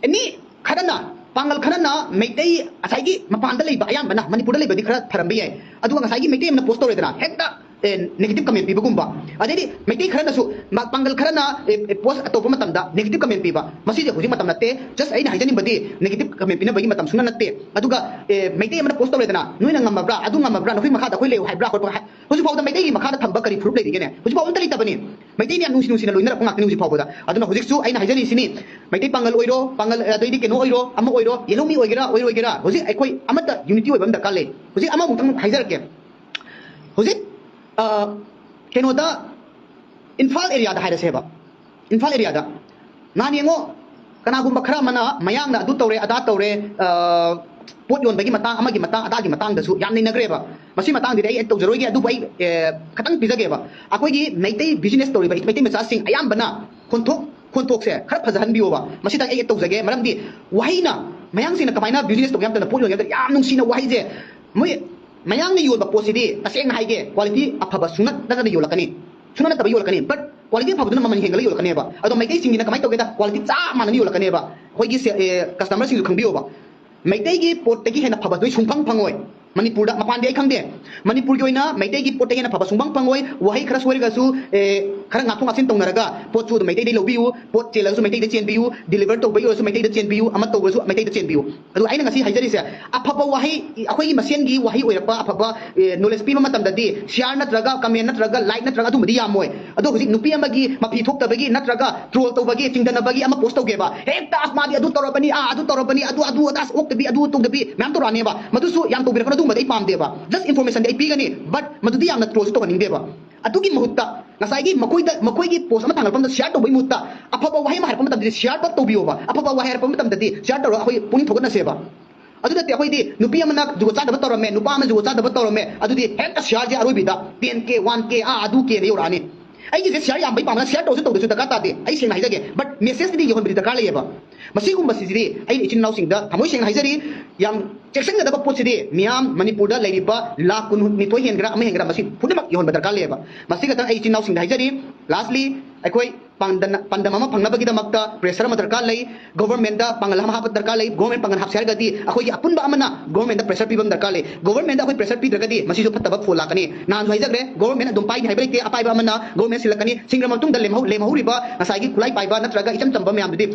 ꯑꯦꯅꯤ ꯈꯔꯅ, ꯄꯥꯡꯒꯜ ꯈꯔꯅ ꯃꯩꯇꯩ ꯉꯁꯥꯏꯒꯤ ꯃꯄꯥꯟꯗ ꯂꯩꯕ, ꯑꯌꯥꯝꯕꯅ ꯃꯅꯤꯄꯨꯔꯗ ꯂꯩꯕꯗꯤ ꯈꯔ ꯐꯔꯝꯕ ꯌꯥꯏ, ꯑꯗꯨꯒ ꯉꯁꯥꯏꯒꯤ ꯃꯩꯇꯩ ꯑꯃꯅ ꯄꯣꯁ ꯇꯧꯔꯦꯗꯅ ꯍꯦꯛꯇ ꯅꯦꯒꯦꯇꯤꯚ ꯀꯃꯦꯟ ꯄꯤꯕꯒꯨꯝꯕ, ꯑꯗꯩꯗꯤ ꯃꯩꯇꯩ ꯈꯔꯅꯁꯨ ꯃ-, ꯄꯥꯡꯒꯜ ꯈꯔꯅ ꯄꯣꯁ ꯇꯧꯕ ꯃꯇꯝꯗ ꯅꯦꯒꯦꯇꯤꯚ ꯀꯃꯦꯟ ꯄꯤꯕ, ꯃꯁꯤꯁꯦ ꯍꯧꯖꯤꯛ ꯃꯇꯝ ꯅꯠꯇꯦ꯫ ꯖꯁ ꯑꯩꯅ ꯍꯥꯏꯖꯅꯤꯡꯕꯗꯤ ꯅꯦꯒꯦꯇꯤꯚ ꯀꯃꯦꯟ ꯄꯤꯅꯕꯒꯤ ꯃꯇꯝ ꯁꯨꯡꯅ ꯅꯠꯇꯦ꯫ ꯑꯗꯨꯒ ꯑꯦ, ꯃꯩꯇꯩ ꯑꯃꯅ ꯄꯣꯁ ꯇꯧꯔꯦꯗꯅ, ꯅꯣꯏꯅ ꯉꯝꯃꯕ꯭ꯔꯥ, ꯑꯗꯨ ꯉꯝꯃꯕ꯭ꯔꯥ, ꯅꯈꯣꯏ ꯃꯈꯥꯗ ꯑꯩꯈꯣꯏ ꯂꯩꯌꯨ ꯍꯥꯏꯕ꯭ꯔꯥ ꯈꯣꯠꯄ ꯍꯥꯏ-, ꯍꯧꯖꯤꯛ ꯐꯥꯎꯗ ꯃꯩꯇꯩꯒꯤ ꯃꯈꯥꯗ ꯊꯝꯕ ꯀꯔꯤ ꯐꯨꯔꯨꯞ ꯂꯩꯔꯤꯒꯦꯅꯦ? ꯍꯧꯖꯤꯛ ꯐꯥꯎ ꯑꯝꯇ ꯂꯩꯇꯕꯅꯤ꯫ ꯃꯩꯇꯩꯅ ꯌꯥꯝ ꯅꯨꯡꯁꯤ ꯅꯨꯡꯁꯤꯅ ꯂꯣꯏꯅꯔꯛꯄ ꯉꯥꯛꯇꯅꯤ ꯍꯧꯖꯤꯛ ꯐꯥꯎꯕꯗ꯫ ꯑꯗꯨꯅ ꯍꯧꯖꯤꯛꯁꯨ ꯑꯩꯅ ꯍꯥꯏꯖꯔꯤꯁꯤꯅꯤ, ꯃꯩꯇꯩ ꯄꯥꯡꯒꯜ ꯑꯣꯏꯔꯣ, ꯄꯥꯡꯒꯜ, ꯑꯗꯩꯗꯤ ꯀꯩꯅꯣ ꯑꯣꯏꯔꯣ, ꯑꯃ ꯑꯣꯏꯔꯣ, ꯌꯦꯂꯧꯃꯤ ꯑꯣꯏꯒꯦꯔꯥ, ꯑꯣꯏꯔꯣꯏꯒꯦꯔꯥ, ꯍꯧꯖꯤꯛ ꯑꯩꯈꯣꯏ ꯑꯃꯠꯇ ꯌꯨꯅꯤꯇꯤ ꯑꯣꯏꯕ ꯑꯃ ꯗꯔꯀꯥꯔ ꯂꯩ꯫ ꯍꯧꯖꯤꯛ ꯑꯃꯃꯨꯛꯇꯪ ꯍꯥꯏꯖꯔꯛꯀꯦ꯫ ꯍꯧꯖꯤꯛ, ꯑ, ꯀꯩꯅꯣꯗ, ꯏꯝꯐꯥꯜ ꯑꯦꯔꯤꯌꯥꯗ ꯍꯥꯏꯔꯁꯦꯕ, ꯏꯝꯐꯥꯜ ꯑꯦꯔꯤꯌꯥꯗ ꯅꯍꯥꯟ ꯌꯦꯡꯉꯣ, ꯀꯅꯥꯒꯨꯝꯕ ꯈꯔ ꯑꯃꯅ ꯃꯌꯥꯡꯅ ꯑꯗꯨ ꯇꯧꯔꯦ, ꯑꯗꯥ ꯇꯧꯔꯦ, ꯑ, ꯄꯣꯠ ꯌꯣꯟꯕꯒꯤ ꯃꯇꯥꯡ, ꯑꯃꯒꯤ ꯃꯇꯥꯡ, ꯑꯗꯥꯒꯤ ꯃꯇꯥꯡꯗꯁꯨ ꯌꯥꯝ ꯅꯩꯅꯈ꯭ꯔꯦꯕ꯫ ꯃꯁꯤ ꯃꯇꯥꯡꯗꯗꯤ ꯑꯩ ꯇꯧꯖꯔꯣꯏꯒꯦ, ꯑꯗꯨꯕꯨ ꯑꯩ, ꯑꯦ, ꯈꯇꯪ ꯄꯤꯖꯒꯦꯕ꯫ ꯑꯩꯈꯣꯏꯒꯤ ꯃꯩꯇꯩ business ꯇꯧꯔꯤꯕ ꯃꯩꯇꯩ ꯃꯆꯥꯁꯤꯡ ꯑꯌꯥꯝꯕꯅ ꯈꯣꯟꯊꯣꯛ, ꯈꯣꯟꯊꯣꯛꯁꯦ ꯈꯔ ꯐꯖꯍꯟꯕꯤꯌꯣꯕ꯫ ꯃꯁꯤꯗꯪ ꯑꯩ ꯇꯧꯖꯒꯦ, ꯃꯔꯝꯗꯤ ꯋꯥꯍꯩꯅ ꯃꯌꯥꯡꯁꯤꯡꯅ ꯀꯃꯥꯏꯅ business ꯇꯧꯒꯦ ꯍꯥꯏꯕ ꯃꯇꯝꯗ, ꯄꯣꯠ ꯌꯣꯟꯒꯦ ꯍꯥꯏꯕꯗ ꯌꯥꯝ ꯅꯨꯡꯁꯤꯅ ꯋꯥꯍꯩꯁꯦ, ꯃꯣꯏ ꯃꯌꯥꯡꯅ ꯌꯣꯟꯕ ꯄꯣꯠꯁꯤꯗꯤ ꯇꯁꯦꯡꯅ ꯍꯥꯏꯒꯦ, quality ꯑꯐꯕ ꯁꯨꯡꯅꯠ ꯅꯠꯇꯅ ꯌꯣꯜꯂꯛꯀꯅꯤ, ꯁꯨꯡꯅꯠ ꯅꯠꯇꯕ ꯌꯣꯜꯂꯛꯀꯅꯤ, but quality ꯑꯐꯕꯗꯨꯅ ꯃꯃꯜ ꯍꯦꯟꯒꯠꯂ ꯌꯣꯜꯂꯛꯀꯅꯦꯕ꯫ ꯑꯗꯣ ꯃꯩꯇꯩꯁꯤꯡꯒꯤꯅ ꯀꯃꯥꯏꯅ ꯇꯧꯒꯦꯗ, quality ꯆꯞ ꯃꯥꯟꯅꯅ ꯌꯣꯜꯂꯛꯀꯅꯦꯕ꯫ ꯑꯩꯈꯣꯏꯒꯤ ꯁꯦ-, ꯑꯦ, customerꯁꯤꯡꯁꯨ ꯈꯪꯕꯤꯌꯣꯕ, ꯃꯩꯇꯩꯒꯤ ꯄꯣꯠꯇꯒꯤ ꯍꯦꯟꯅ ꯐꯕ ꯅꯣꯏ ꯁꯨꯡꯐꯪ ꯐꯪꯉꯣꯏ꯫ ꯃꯅꯤꯄꯨꯔꯗ, ꯃꯄꯥꯟꯗꯤ ꯑꯩ ꯈꯪꯗꯦ, ꯃꯅꯤꯄꯨꯔꯒꯤ ꯑꯣꯏꯅ ꯃꯩꯇꯩꯒꯤ ꯄꯣꯠꯇꯒꯤ ꯍꯦꯟꯅ ꯐꯕ ꯁꯨꯡꯐꯪ ꯐꯪꯉꯣꯏ꯫ ꯋꯥꯍꯩ ꯈꯔ ꯁꯣꯏꯔꯒꯁꯨ, ꯑꯦ, ꯈꯔ ꯉꯥꯛꯊꯣꯛ ꯉꯥꯛꯁꯤꯟ ꯇꯧꯅꯔꯒ ꯄꯣꯠꯁꯨ ꯑꯗꯨꯝ ꯃꯩꯇꯩꯗꯒꯤ ꯂꯧꯕꯤꯌꯨ, ꯄꯣꯠ ꯆꯦꯜꯂꯒꯁꯨ ꯃꯩꯇꯩꯗ ꯆꯦꯟꯕꯤꯌꯨ, deliver ꯇꯧꯕꯒꯤ ꯑꯣꯏꯔꯁꯨ ꯃꯩꯇꯩꯗ ꯆꯦꯟꯕꯤꯌꯨ, ꯑꯃ ꯇꯧꯕꯁꯨ ꯃꯩꯇꯩꯗ ꯆꯦꯟꯕꯤꯌꯨ꯫ ꯑꯗꯨ ꯑꯩꯅ ꯉꯁꯤ ꯍꯥꯏꯖꯔꯤꯁꯦ, ꯑꯐꯕ ꯋꯥꯍꯩ, ꯑꯩꯈꯣꯏꯒꯤ ꯃꯁꯦꯟꯒꯤ ꯋꯥꯍꯩ ꯑꯣꯏꯔꯛꯄ, ꯑꯐꯕ, ꯑꯦ, knowledge ꯄꯤꯕ ꯃꯇꯝꯗꯗꯤ share ꯅꯠꯇ꯭ꯔꯒ comment ꯅꯠꯇ꯭ꯔꯒ like ꯅꯠꯇ꯭ꯔꯒ ꯑꯗꯨꯝꯕꯗꯤ ꯌꯥꯝꯃꯣꯏ꯫ ꯑꯗꯣ ꯍꯧꯖꯤꯛ ꯅꯨꯄꯤ ꯑꯃꯒꯤ ꯃꯐꯤ ꯊꯣꯛꯇꯕꯒꯤ ꯅꯠꯇ꯭ꯔꯒ troll ꯇꯧꯕꯒꯤ, ꯆꯤꯡꯗꯅꯕꯒꯤ ꯑꯃ post ꯇꯧꯒꯦꯕ, ꯍꯦꯛꯇ "ꯑꯁ, ꯃꯥꯗꯤ ꯑꯗꯨ ꯇꯧꯔꯕꯅꯤ, ꯑꯥ, ꯑꯗꯨ ꯇꯧꯔꯕꯅꯤ, ꯑꯗꯨ, ꯑꯗꯨ, ꯑꯗꯥ, ꯑꯁ, ꯑꯣꯛꯇꯕꯤ, ꯑꯗꯨ ꯇꯧꯗꯕꯤ" ꯃꯌꯥꯝ ꯇꯧꯔꯛꯑꯅꯦꯕ꯫ ꯃꯗꯨꯁꯨ ꯌꯥꯝ ꯇꯧꯕꯤꯔꯛꯀꯅꯨ, ꯑꯗꯨꯒꯨꯝꯕꯗꯤ ꯑꯩ ꯄꯥꯝꯗꯦꯕ꯫ Just informationꯗꯤ ꯑꯩ ꯄꯤꯒꯅꯤ, but ꯃꯗꯨꯗꯤ ꯌꯥꯝꯅ trollꯁꯨ ꯇꯧꯍꯟꯅꯤꯡꯗꯦꯕ꯫ ꯑꯗꯨꯒꯤ ꯃꯍꯨꯠꯇ ꯉꯁꯥꯏꯒꯤ ꯃꯈꯣꯏꯗ, ꯃꯈꯣꯏꯒꯤ post ꯑꯃ ꯊꯥꯡꯒꯠꯂꯛꯄ ꯃꯇꯝꯗ share ꯇꯧꯕꯒꯤ ꯃꯍꯨꯠꯇ, ꯑꯐꯕ ꯋꯥꯍꯩ ꯑꯃ ꯍꯥꯏꯔꯛꯄ ꯃꯇꯝꯗꯗꯤ share ꯐꯠ ꯇꯧꯕꯤꯌꯣꯕ꯫ ꯑꯐꯕ ꯋꯥꯍꯩ ꯍꯥꯏꯔꯛꯄ ꯃꯇꯝꯗꯗꯤ share ꯇꯧꯔꯒ ꯑꯩꯈꯣꯏ ꯄꯨꯛꯅꯤꯡ ꯊꯧꯒꯠꯅꯁꯦꯕ꯫ ꯑꯗꯨ ꯅꯠꯇꯦ, ꯑꯩꯈꯣꯏꯗꯤ ꯅꯨꯄꯤ ꯑꯃꯅ ꯖꯨꯒꯣꯠ ꯆꯥꯗꯕ ꯇꯧꯔꯝꯃꯦ, ꯅꯨꯄꯥ ꯑꯃꯅ ꯖꯨꯒꯣꯠ ꯆꯥꯗꯕ ꯇꯧꯔꯝꯃꯦ, ꯑꯗꯨꯗꯤ ꯍꯦꯛꯇ shareꯁꯦ ꯑꯔꯣꯏꯕꯤꯗ ten K, one K, ꯑꯥ, ꯑꯗꯨ Kꯗ ꯌꯧꯔꯛꯑꯅꯤ꯫ ꯑꯩꯒꯤꯁꯦ share ꯌꯥꯝꯕꯩ ꯄꯥꯝꯕꯅ share ꯇꯧꯔꯁꯨ ꯇꯧꯗ꯭ꯔꯁꯨ ꯗꯔꯀꯥꯔ ꯇꯥꯗꯦ, ꯑꯩ ꯁꯦꯡꯅ ꯍꯥꯏꯖꯒꯦ꯫ But messageꯇꯗꯤ ꯌꯧꯍꯟꯕꯗꯤ ꯗꯔꯀꯥꯔ ꯂꯩꯌꯦꯕ꯫ ꯃꯁꯤꯒꯨꯝꯕꯁꯤꯗꯤ ꯑꯩꯅ ꯏꯆꯤꯟ ꯏꯅꯥꯎꯁꯤꯡꯗ ꯊꯃꯣꯏ ꯁꯦꯡꯅ ꯍꯥꯏꯖꯔꯤ, ꯌꯥꯝ ꯆꯦꯛꯁꯤꯟꯒꯗꯕ ꯄꯣꯠꯁꯤꯗꯤ ꯃꯤꯌꯥꯝ ꯃꯅꯤꯄꯨꯔꯗ ꯂꯩꯔꯤꯕ ꯂꯥꯈ ꯀꯨꯟꯅꯤꯊꯣꯏ ꯍꯦꯟꯒꯦꯔꯥ ꯑꯃ ꯍꯦꯟꯒꯦꯔꯥ, ꯃꯁꯤ ꯄꯨꯝꯅꯃꯛ ꯌꯧꯍꯟꯕ ꯗꯔꯀꯥꯔ ꯂꯩꯌꯦꯕ꯫ ꯃꯁꯤ ꯈꯛꯇꯪ ꯑꯩ ꯏꯆꯤꯟ ꯏꯅꯥꯎꯁꯤꯡꯗ ꯍꯥꯏꯖꯔꯤ꯫ Lastly, ꯑꯩꯈꯣꯏ ꯄꯥꯡꯗꯝ, ꯄꯥꯟꯗꯝ ꯑꯃ ꯐꯪꯅꯕꯒꯤꯗꯃꯛꯇ pressure ꯑꯃ ꯗꯔꯀꯥꯔ ꯂꯩ꯫ Governmentꯗ ꯄꯥꯡꯒꯜ ꯑꯃ ꯍꯥꯞꯄ ꯗꯔꯀꯥꯔ ꯂꯩ꯫ Government ꯄꯥꯡꯒꯜ ꯍꯥꯞꯁꯦ ꯍꯥꯏꯔꯒꯗꯤ ꯑꯩꯈꯣꯏꯒꯤ ꯑꯄꯨꯟꯕ ꯑꯃꯅ governmentꯗ pressure ꯄꯤꯕ ꯑꯃ ꯗꯔꯀꯥꯔ ꯂꯩ꯫ Governmentꯗ ꯑꯩꯈꯣꯏ pressure ꯄꯤꯗ꯭ꯔꯒꯗꯤ ꯃꯁꯤꯁꯨ ꯐꯠꯇꯕ ꯐꯣꯜ ꯂꯥꯛꯀꯅꯤ꯫ ꯅꯍꯥꯟꯁꯨ ꯍꯥꯏꯖꯈ꯭ꯔꯦ, government ꯑꯗꯨꯝ ꯄꯥꯏꯅꯤ ꯍꯥꯏꯕ ꯂꯩꯇꯦ, ꯑꯄꯥꯏꯕ ꯑꯃꯅ government ꯁꯤꯜꯂꯛꯀꯅꯤ꯫ ꯁꯤꯡꯈ꯭ꯔ ꯃꯇꯨꯡꯗ ꯂꯦꯝꯍꯧ-, ꯂꯦꯝꯍꯧꯔꯤꯕ ꯉꯁꯥꯏꯒꯤ ꯈꯨꯠꯂꯥꯏ ꯄꯥꯏꯕ ꯅꯠꯇ꯭ꯔꯒ ꯏꯆꯝ ꯆꯝꯕ ꯃꯌꯥꯝꯗꯨꯗꯤ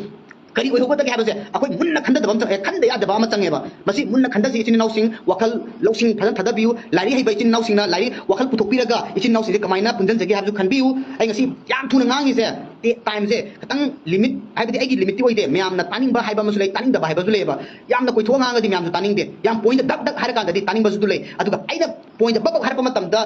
ꯀꯔꯤ ꯑꯣꯏꯍꯧꯒꯗꯒꯦ ꯍꯥꯏꯕꯁꯦ ꯑꯩꯈꯣꯏ ꯃꯨꯟꯅ ꯈꯟꯊꯗꯕ ꯑꯃ ꯆꯪꯉꯦ, ꯈꯟꯗ ꯌꯥꯗꯕ ꯑꯃ ꯆꯪꯉꯦꯕ꯫ ꯃꯁꯤ ꯃꯨꯟꯅ ꯈꯟꯊꯁꯤ ꯏꯆꯤꯟ ꯏꯅꯥꯎꯁꯤꯡ, ꯋꯥꯈꯜ ꯂꯧꯁꯤꯡ ꯐꯖꯅ ꯊꯥꯗꯕꯤꯌꯨ꯫ ꯂꯥꯏꯔꯤꯛ ꯍꯩꯕ ꯏꯆꯤꯟ ꯏꯅꯥꯎꯁꯤꯡꯅ ꯂꯥꯏꯔꯤꯛ ꯋꯥꯈꯜ ꯄꯨꯊꯣꯛꯄꯤꯔꯒ ꯏꯆꯤꯟ ꯏꯅꯥꯎꯁꯤꯡꯁꯦ ꯀꯃꯥꯏꯅ ꯄꯨꯟꯁꯤꯟꯖꯒꯦ ꯍꯥꯏꯕꯁꯨ ꯈꯟꯕꯤꯌꯨ꯫ ꯑꯩ ꯉꯁꯤ ꯌꯥꯝ ꯊꯨꯅ ꯉꯥꯡꯉꯤꯁꯦ, ꯇꯥꯏꯝꯁꯦ ꯈꯤꯇꯪ ꯂꯤꯃꯤꯠ, ꯍꯥꯏꯕꯗꯤ ꯑꯩꯒꯤ ꯂꯤꯃꯤꯠꯇꯤ ꯑꯣꯏꯗꯦ, ꯃꯌꯥꯝꯅ ꯇꯥꯅꯤꯡꯕ ꯍꯥꯏꯕ ꯑꯃꯁꯨ ꯂꯩ, ꯇꯥꯅꯤꯡꯗꯕ ꯍꯥꯏꯕꯁꯨ ꯂꯩꯌꯦꯕ꯫ ꯌꯥꯝꯅ ꯀꯣꯏꯊꯣꯛꯑ ꯉꯥꯡꯉꯗꯤ ꯃꯌꯥꯝꯁꯨ ꯇꯥꯅꯤꯡꯗꯦ, ꯌꯥꯝ ꯄꯣꯏꯟꯗ ꯗꯛ ꯗꯛ ꯍꯥꯏꯔꯀꯥꯟꯗꯗꯤ ꯇꯥꯅꯤꯡꯕꯁꯨ ꯂꯩ꯫ ꯑꯗꯨꯒ ꯑꯩꯅ ꯄꯣꯏꯟꯗ ꯕꯛ ꯕꯛ ꯍꯥꯏꯔꯛꯄ ꯃꯇꯝꯗ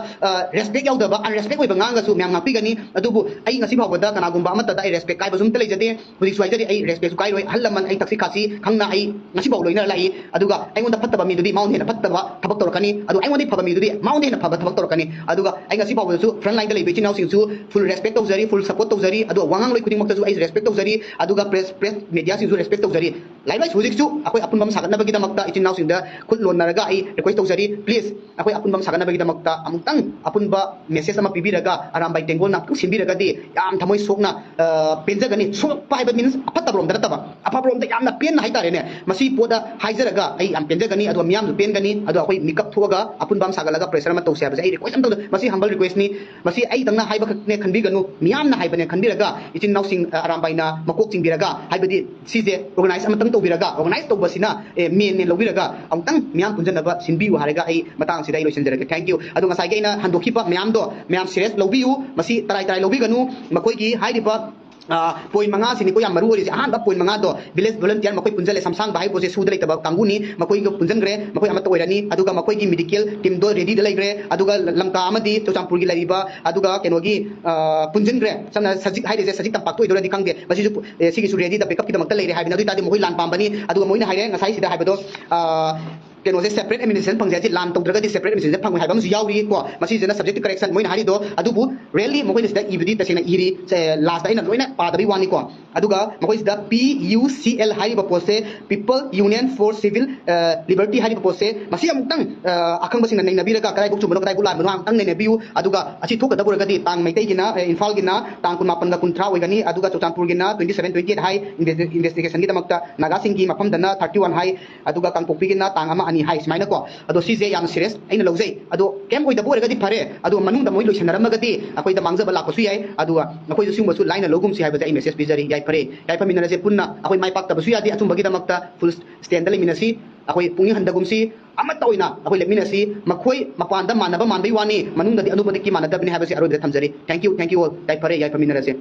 ꯔꯦꯁꯄꯦꯛ ꯌꯥꯎꯗꯕ, ꯑꯟꯔꯦꯁꯄꯦꯛ ꯑꯣꯏꯕ ꯉꯥꯡꯉꯒꯁꯨ ꯃꯌꯥꯝ ꯉꯥꯛꯄꯤꯒꯅꯤ꯫ ꯑꯗꯕꯨ ꯑꯩ ꯉꯁꯤ ꯐꯥꯎꯕꯗ ꯀꯅꯥꯒꯨꯝꯕ ꯑꯃꯠꯇꯗ ꯑꯩ ꯔꯦꯁꯄꯦꯛ ꯀꯥꯏꯕꯁꯨ ꯑꯝꯇ ꯂꯩꯖꯗꯦ꯫ ꯍꯧꯖꯤꯛꯁꯨ ꯍꯥꯏꯖꯔꯤ, ꯑꯩ ꯔꯦꯁꯄꯦꯛꯁꯨ ꯀꯥꯏꯔꯣꯏ꯫ ꯑꯍꯜ ꯂꯃꯟ ꯑꯩ ꯊꯛꯁꯤ ꯈꯥꯁꯤ ꯈꯪꯅ ꯑꯩ ꯉꯁꯤꯐꯥꯎ ꯂꯣꯏꯅꯔ ꯂꯥꯛꯏ꯫ ꯑꯗꯨꯒ ꯑꯩꯉꯣꯟꯗ ꯐꯠꯇꯕ ꯃꯤꯗꯨꯗꯤ ꯃꯉꯣꯟꯗ ꯍꯦꯟꯅ ꯐꯠꯇꯕ ꯊꯕꯛ ꯇꯧꯔꯛꯀꯅꯤ, ꯑꯗꯨꯒ ꯑꯩꯉꯣꯟꯗ ꯐꯕ ꯃꯤꯗꯨꯗꯤ ꯃꯉꯣꯟꯗ ꯍꯦꯟꯅ ꯐꯕ ꯊꯕꯛ ꯇꯧꯔꯛꯀꯅꯤ꯫ ꯑꯗꯨꯒ ꯑꯩ ꯉꯁꯤ ꯐꯥꯎꯕꯗꯁꯨ ꯐ꯭ꯔꯟ ꯂꯥꯏꯟꯗ ꯂꯩꯕ ꯏꯆꯤꯟ ꯏꯅꯥꯎꯁꯤꯡꯁꯨ ꯐꯨꯜ ꯔꯦꯁꯄꯦꯛ ꯇꯧꯖꯔꯤ, ꯐꯨꯜ ꯁꯄꯣꯔꯠ ꯇꯧꯖꯔꯤ꯫ ꯑꯗꯨꯒ ꯋꯥꯉꯥꯡꯂꯣꯏ ꯈꯨꯗꯤꯡꯃꯛꯇꯁꯨ ꯑꯩ ꯔꯦꯁꯄꯦꯛ ꯇꯧꯖꯔꯤ꯫ ꯑꯗꯨꯒ ꯄ꯭ꯔꯦꯁ ꯄ꯭ꯔꯦꯁ ꯃꯦꯗꯤꯌꯥꯁꯤꯡꯁꯨ ꯔꯦꯁꯄꯦꯛ ꯇꯧꯖꯔꯤ꯫ ꯂꯥꯏꯛꯋꯥꯏꯁ ꯍꯧꯖꯤꯛꯁꯨ ꯑꯩꯈꯣꯏ ꯑꯄꯨꯟꯕ ꯑꯃ ꯁꯥꯒꯠꯅꯕꯒꯤꯗꯃꯛꯇ ꯏꯆꯤꯟ ꯏꯅꯥꯎꯁꯤꯡꯗ ꯈꯨꯠ ꯂꯣꯟꯅꯔꯒ ꯑꯩ ꯔꯤꯀ꯭ꯋꯦꯁ ꯇꯧꯖꯔꯤ, ꯄ꯭ꯂꯤꯖ ꯑꯩꯈꯣꯏ ꯑꯄꯨꯟꯕ ꯑꯃ ꯁꯥꯒꯠꯅꯕꯒꯤꯗꯃꯛꯇ ꯑꯃꯨꯛꯇꯪ ꯑꯄꯨꯟꯕ ꯃꯦꯁꯦꯖ ꯑꯃ ꯄꯤꯕꯤꯔꯒ ꯑꯔꯥꯝꯕꯥꯏ ꯇꯦꯡꯒꯣꯜꯅ ꯑꯃꯨꯛꯇꯪ ꯁꯤꯟꯕꯤꯔꯒꯗꯤ ꯌꯥꯝ ꯊꯃꯣꯏ ꯁꯣꯛꯅ, ꯑ, ꯄꯦꯟꯖꯒꯅꯤ꯫ ꯁꯣꯛꯄ ꯍꯥꯏꯕ ꯃꯤꯟꯁ ꯑꯐꯠꯇꯕꯔꯣꯝꯗ ꯅꯠꯇꯕ, ꯑꯐꯕꯔꯣꯝꯗ ꯌꯥꯝꯅ ꯄꯦꯟꯅ ꯍꯥꯏꯇꯥꯔꯦꯅꯦ꯫ ꯃꯁꯤ ꯄꯣꯠꯇ ꯍꯥꯏꯖꯔꯒ ꯑꯩ ꯌꯥꯝ ꯄꯦꯟꯖꯒꯅꯤ, ꯑꯗꯨꯒ ꯃꯤꯌꯥꯝꯁꯨ ꯄꯦꯟꯒꯅꯤ꯫ ꯑꯗꯣ ꯑꯩꯈꯣꯏ ꯃꯤꯀꯞ ꯊꯣꯛꯑꯒ ꯑꯄꯨꯟꯕ ꯑꯃ ꯁꯥꯒꯠꯂꯒ ꯄ꯭ꯔꯦꯁꯔ ꯑꯃ ꯇꯧꯁꯦ ꯍꯥꯏꯕꯁꯦ ꯑꯩ ꯔꯤꯀ꯭ꯋꯦꯁ ꯑꯃ ꯇꯧꯖꯩ꯫ ꯃꯁꯤ ꯍꯝꯕꯜ ꯔꯤꯀ꯭ꯋꯦꯁꯅꯤ꯫ ꯃꯁꯤ ꯑꯩꯗꯪꯅ ꯍꯥꯏꯕꯈꯛꯅꯦ ꯈꯟꯕꯤꯒꯅꯨ, ꯃꯤꯌꯥꯝꯅ ꯍꯥꯏꯕꯅꯦ ꯈꯟꯕꯤꯔꯒ ꯏꯆꯤꯟ ꯏꯅꯥꯎꯁꯤꯡ, ꯑ, ꯑꯔꯥꯝꯕꯥꯏꯅ ꯃꯀꯣꯛ ꯆꯤꯡꯕꯤꯔꯒ, ꯍꯥꯏꯕꯗꯤ ꯁꯤꯁꯦ ꯑꯣꯔꯒꯅꯥꯏꯖ ꯑꯃꯇꯪ ꯇꯧꯕꯤꯔꯒ, ꯑꯣꯔꯒꯅꯥꯏꯖ ꯇꯧꯕꯁꯤꯅ, ꯑꯦ, ꯃꯦꯟꯅꯦ ꯂꯧꯕꯤꯔꯒ ꯑꯃꯨꯛꯇꯪ ꯃꯤꯌꯥꯝ ꯄꯨꯟꯖꯟꯅꯕ ꯁꯤꯟꯕꯤꯌꯨ ꯍꯥꯏꯔꯒ ꯑꯩ ꯃꯇꯥꯡ ꯑꯁꯤꯗ ꯑꯩ ꯂꯣꯏꯁꯤꯟꯖꯔꯒꯦ꯫ Thank you꯫ ꯑꯗꯣ ꯉꯁꯥꯏꯒꯤ ꯑꯩꯅ ꯍꯟꯗꯣꯛꯈꯤꯕ ꯃꯌꯥꯝꯗꯣ ꯃꯌꯥꯝ ꯁꯤꯔꯤꯌꯁ ꯂꯧꯕꯤꯌꯨ, ꯃꯁꯤ ꯇꯔꯥꯏ ꯇꯔꯥꯏ ꯂꯧꯕꯤꯒꯅꯨ꯫ ꯃꯈꯣꯏꯒꯤ ꯍꯥꯏꯔꯤꯕ, ꯑ, ꯄꯣꯏꯟ ꯃꯉꯥꯁꯤꯅꯤꯀꯣ ꯌꯥꯝ ꯃꯔꯨ ꯑꯣꯏꯔꯤꯁꯦ꯫ ꯑꯍꯥꯟꯕ ꯄꯣꯏꯟ ꯃꯉꯥꯗꯣ, ꯚꯤꯂꯦꯖ ꯚꯣꯂꯨꯟꯇꯤꯌꯔ ꯃꯈꯣꯏ ꯄꯨꯟꯖꯜꯂꯦ, ꯁꯝꯁꯥꯡꯕ ꯍꯥꯏꯔꯤꯕ ꯄꯣꯠꯁꯦ ꯁꯨꯗ ꯂꯩꯇꯕ ꯀꯥꯡꯕꯨꯅꯤ, ꯃꯈꯣꯏꯒ ꯄꯨꯟꯖꯟꯈ꯭ꯔꯦ, ꯃꯈꯣꯏ ꯑꯃꯠꯇ ꯑꯣꯏꯔꯅꯤ꯫ ꯑꯗꯨꯒ ꯃꯈꯣꯏꯒꯤ ꯃꯦꯗꯤꯀꯦꯜ ꯇꯤꯝꯗꯣ ꯔꯦꯗꯤꯗ ꯂꯩꯈ꯭ꯔꯦ꯫ ꯑꯗꯨꯒ ꯂꯝꯀꯥ ꯑꯃꯗꯤ ꯆꯨꯔꯆꯥꯟꯄꯨꯔꯒꯤ ꯂꯩꯔꯤꯕ, ꯑꯗꯨꯒ ꯀꯩꯅꯣꯒꯤ, ꯑ, ꯄꯨꯟꯖꯟꯈ꯭ꯔꯦ꯫ ꯁꯝꯅ ꯁꯖꯤꯛ ꯍꯥꯏꯔꯤꯁꯦ, ꯁꯖꯤꯛ ꯇꯝꯄꯥꯛꯇ ꯑꯣꯏꯗꯣꯏꯔꯗꯤ ꯈꯪꯗꯦ, ꯃꯁꯤꯁꯨ, ꯑꯦ, ꯁꯤꯒꯤꯁꯨ ꯔꯦꯗꯤꯗ ꯕꯦꯛꯑꯞꯀꯤꯗꯃꯛꯇ ꯂꯩꯔꯦ ꯍꯥꯏꯕꯅꯤ꯫ ꯑꯗꯨ ꯑꯣꯏ ꯇꯥꯔꯗꯤ ꯃꯈꯣꯏ ꯂꯥꯟ ꯄꯥꯝꯕꯅꯤ꯫ ꯑꯗꯨꯒ ꯃꯣꯏꯅ ꯍꯥꯏꯔꯦ ꯉꯁꯥꯏ ꯁꯤꯗ ꯍꯥꯏꯕꯗꯣ, ꯑ, ꯀꯩꯅꯣꯁꯦ, ꯁꯦꯄꯔꯦꯠ ꯑꯦꯗꯃꯤꯅꯤꯁꯇ꯭ꯔꯦꯁꯟ ꯐꯪꯁꯦ ꯍꯥꯏꯁꯦ ꯂꯥꯟ ꯇꯧꯗ꯭ꯔꯒꯗꯤ ꯁꯦꯄꯔꯦꯠ ꯑꯦꯗꯃꯤꯅꯤꯁꯇ꯭ꯔꯦꯁꯟ ꯐꯪꯉꯣꯏ ꯍꯥꯏꯕ ꯑꯃꯁꯨ ꯌꯥꯎꯔꯤꯀꯣ꯫ ꯃꯁꯤꯁꯤꯅ ꯁꯕꯖꯦꯛꯇꯤꯚ ꯀꯔꯦꯛꯁꯟ ꯃꯣꯏꯅ ꯍꯥꯏꯔꯤꯗꯣ꯫ ꯑꯗꯨꯕꯨ ꯔꯤꯌꯦꯜꯂꯤ ꯃꯈꯣꯏꯅ ꯁꯤꯗ ꯏꯕꯗꯤ ꯇꯁꯦꯡꯅ ꯏꯔꯤ, ꯁꯦ, ꯂꯥꯁꯇ ꯑꯩꯅ ꯂꯣꯏꯅ ꯄꯥꯗꯕꯩ ꯋꯥꯅꯤꯀꯣ꯫ ꯑꯗꯨꯒ ꯃꯈꯣꯏꯁꯤꯗ ꯄꯤ ꯌꯨ ꯁꯤ ꯑꯦꯜ ꯍꯥꯏꯔꯤꯕ ꯄꯣꯠꯁꯦ, People Union for Civil, ꯑ, Liberty ꯍꯥꯏꯔꯤꯕ ꯄꯣꯠꯁꯦ, ꯃꯁꯤ ꯑꯃꯨꯛꯇꯪ, ꯑ, ꯑꯈꯪꯕꯁꯤꯡꯅ ꯅꯩꯅꯕꯤꯔꯒ ꯀꯗꯥꯏꯐꯥꯎ ꯆꯨꯝꯕꯅꯣ ꯀꯗꯥꯏꯐꯥꯎ ꯂꯥꯟꯕꯅꯣ ꯑꯃꯨꯛꯇꯪ ꯅꯩꯅꯕꯤꯌꯨ꯫ ꯑꯗꯨꯒ ꯑꯁꯤ ꯊꯣꯛꯀꯗꯕ ꯑꯣꯏꯔꯒꯗꯤ ꯇꯥꯡ ꯃꯩꯇꯩꯒꯤꯅ, ꯑ, ꯏꯝꯐꯥꯜꯒꯤꯅ ꯇꯥꯡ ꯀꯨꯟꯃꯥꯄꯟꯒ ꯀꯨꯟꯊ꯭ꯔꯥ ꯑꯣꯏꯒꯅꯤ, ꯑꯗꯨꯒ ꯆꯨꯔꯆꯥꯟꯄꯨꯔꯒꯤꯅ twenty seven, twenty eight ꯍꯥꯏ, ꯏꯟꯚꯦꯁꯇꯤꯒꯦꯁꯟꯒꯤꯗꯃꯛꯇ, ꯅꯥꯒꯥꯁꯤꯡꯒꯤ ꯃꯐꯝꯗꯅ thirty one ꯍꯥꯏ, ꯑꯗꯨꯒ ꯀꯥꯡꯄꯣꯛꯄꯤꯒꯤꯅ ꯇꯥꯡ ꯑꯃ, ꯑꯅꯤ ꯍꯥꯏ, ꯁꯨꯃꯥꯏꯅꯀꯣ꯫ ꯑꯗꯣ ꯁꯤꯁꯦ ꯌꯥꯝꯅ ꯁꯤꯔꯤꯌꯁ ꯑꯩꯅ ꯂꯧꯖꯩ꯫ ꯑꯗꯣ ꯀꯩꯝ ꯑꯣꯏꯗꯕ ꯑꯣꯏꯔꯒꯗꯤ ꯐꯔꯦ, ꯑꯗꯣ ꯃꯅꯨꯡꯗ ꯃꯣꯏ ꯂꯣꯏꯁꯟꯅꯔꯝꯃꯒꯗꯤ ꯑꯩꯈꯣꯏꯗ ꯃꯥꯡꯖꯕ ꯂꯥꯛꯄꯁꯨ ꯌꯥꯏ꯫ ꯑꯗꯨꯒ ꯃꯈꯣꯏꯁꯨ ꯁꯤꯒꯨꯝꯕꯁꯨ ꯂꯥꯏꯅ ꯂꯧꯒꯨꯝꯁꯤ ꯍꯥꯏꯕꯁꯦ ꯑꯩ ꯃꯦꯁꯦꯖ ꯄꯤꯖꯔꯤ꯫ ꯌꯥꯏꯐꯔꯦ, ꯌꯥꯏꯐꯃꯤꯟꯅꯔꯁꯦ ꯄꯨꯟꯅ꯫ ꯑꯩꯈꯣꯏ ꯃꯥꯏ ꯄꯥꯛꯇꯕꯁꯨ ꯌꯥꯗꯦ, ꯑꯆꯨꯝꯕꯒꯤꯗꯃꯛꯇ ꯐꯨꯜ ꯁ꯭ꯇꯦꯟꯗ ꯂꯩꯃꯤꯟꯅꯁꯤ, ꯑꯩꯈꯣꯏ ꯄꯨꯛꯅꯤꯡ ꯍꯟꯊꯒꯨꯝꯁꯤ, ꯑꯃꯠꯇ ꯑꯣꯏꯅ ꯑꯩꯈꯣꯏ ꯂꯦꯞꯃꯤꯟꯅꯁꯤ꯫ ꯃꯈꯣꯏ ꯃꯄꯥꯟꯗ ꯃꯥꯟꯅꯕ ꯃꯥꯟꯕꯩ ꯋꯥꯅꯤ, ꯃꯅꯨꯡꯗꯗꯤ ꯑꯅꯨꯕꯗꯒꯤ ꯃꯥꯟꯅꯗꯕꯅꯤ ꯍꯥꯏꯕꯁꯤ ꯑꯔꯣꯏꯕꯗ ꯊꯝꯖꯔꯤ꯫ Thank you, thank you all꯫ ꯌꯥꯏꯐꯔꯦ, ꯌꯥꯏꯐꯃꯤꯟꯅꯔꯁꯦ꯫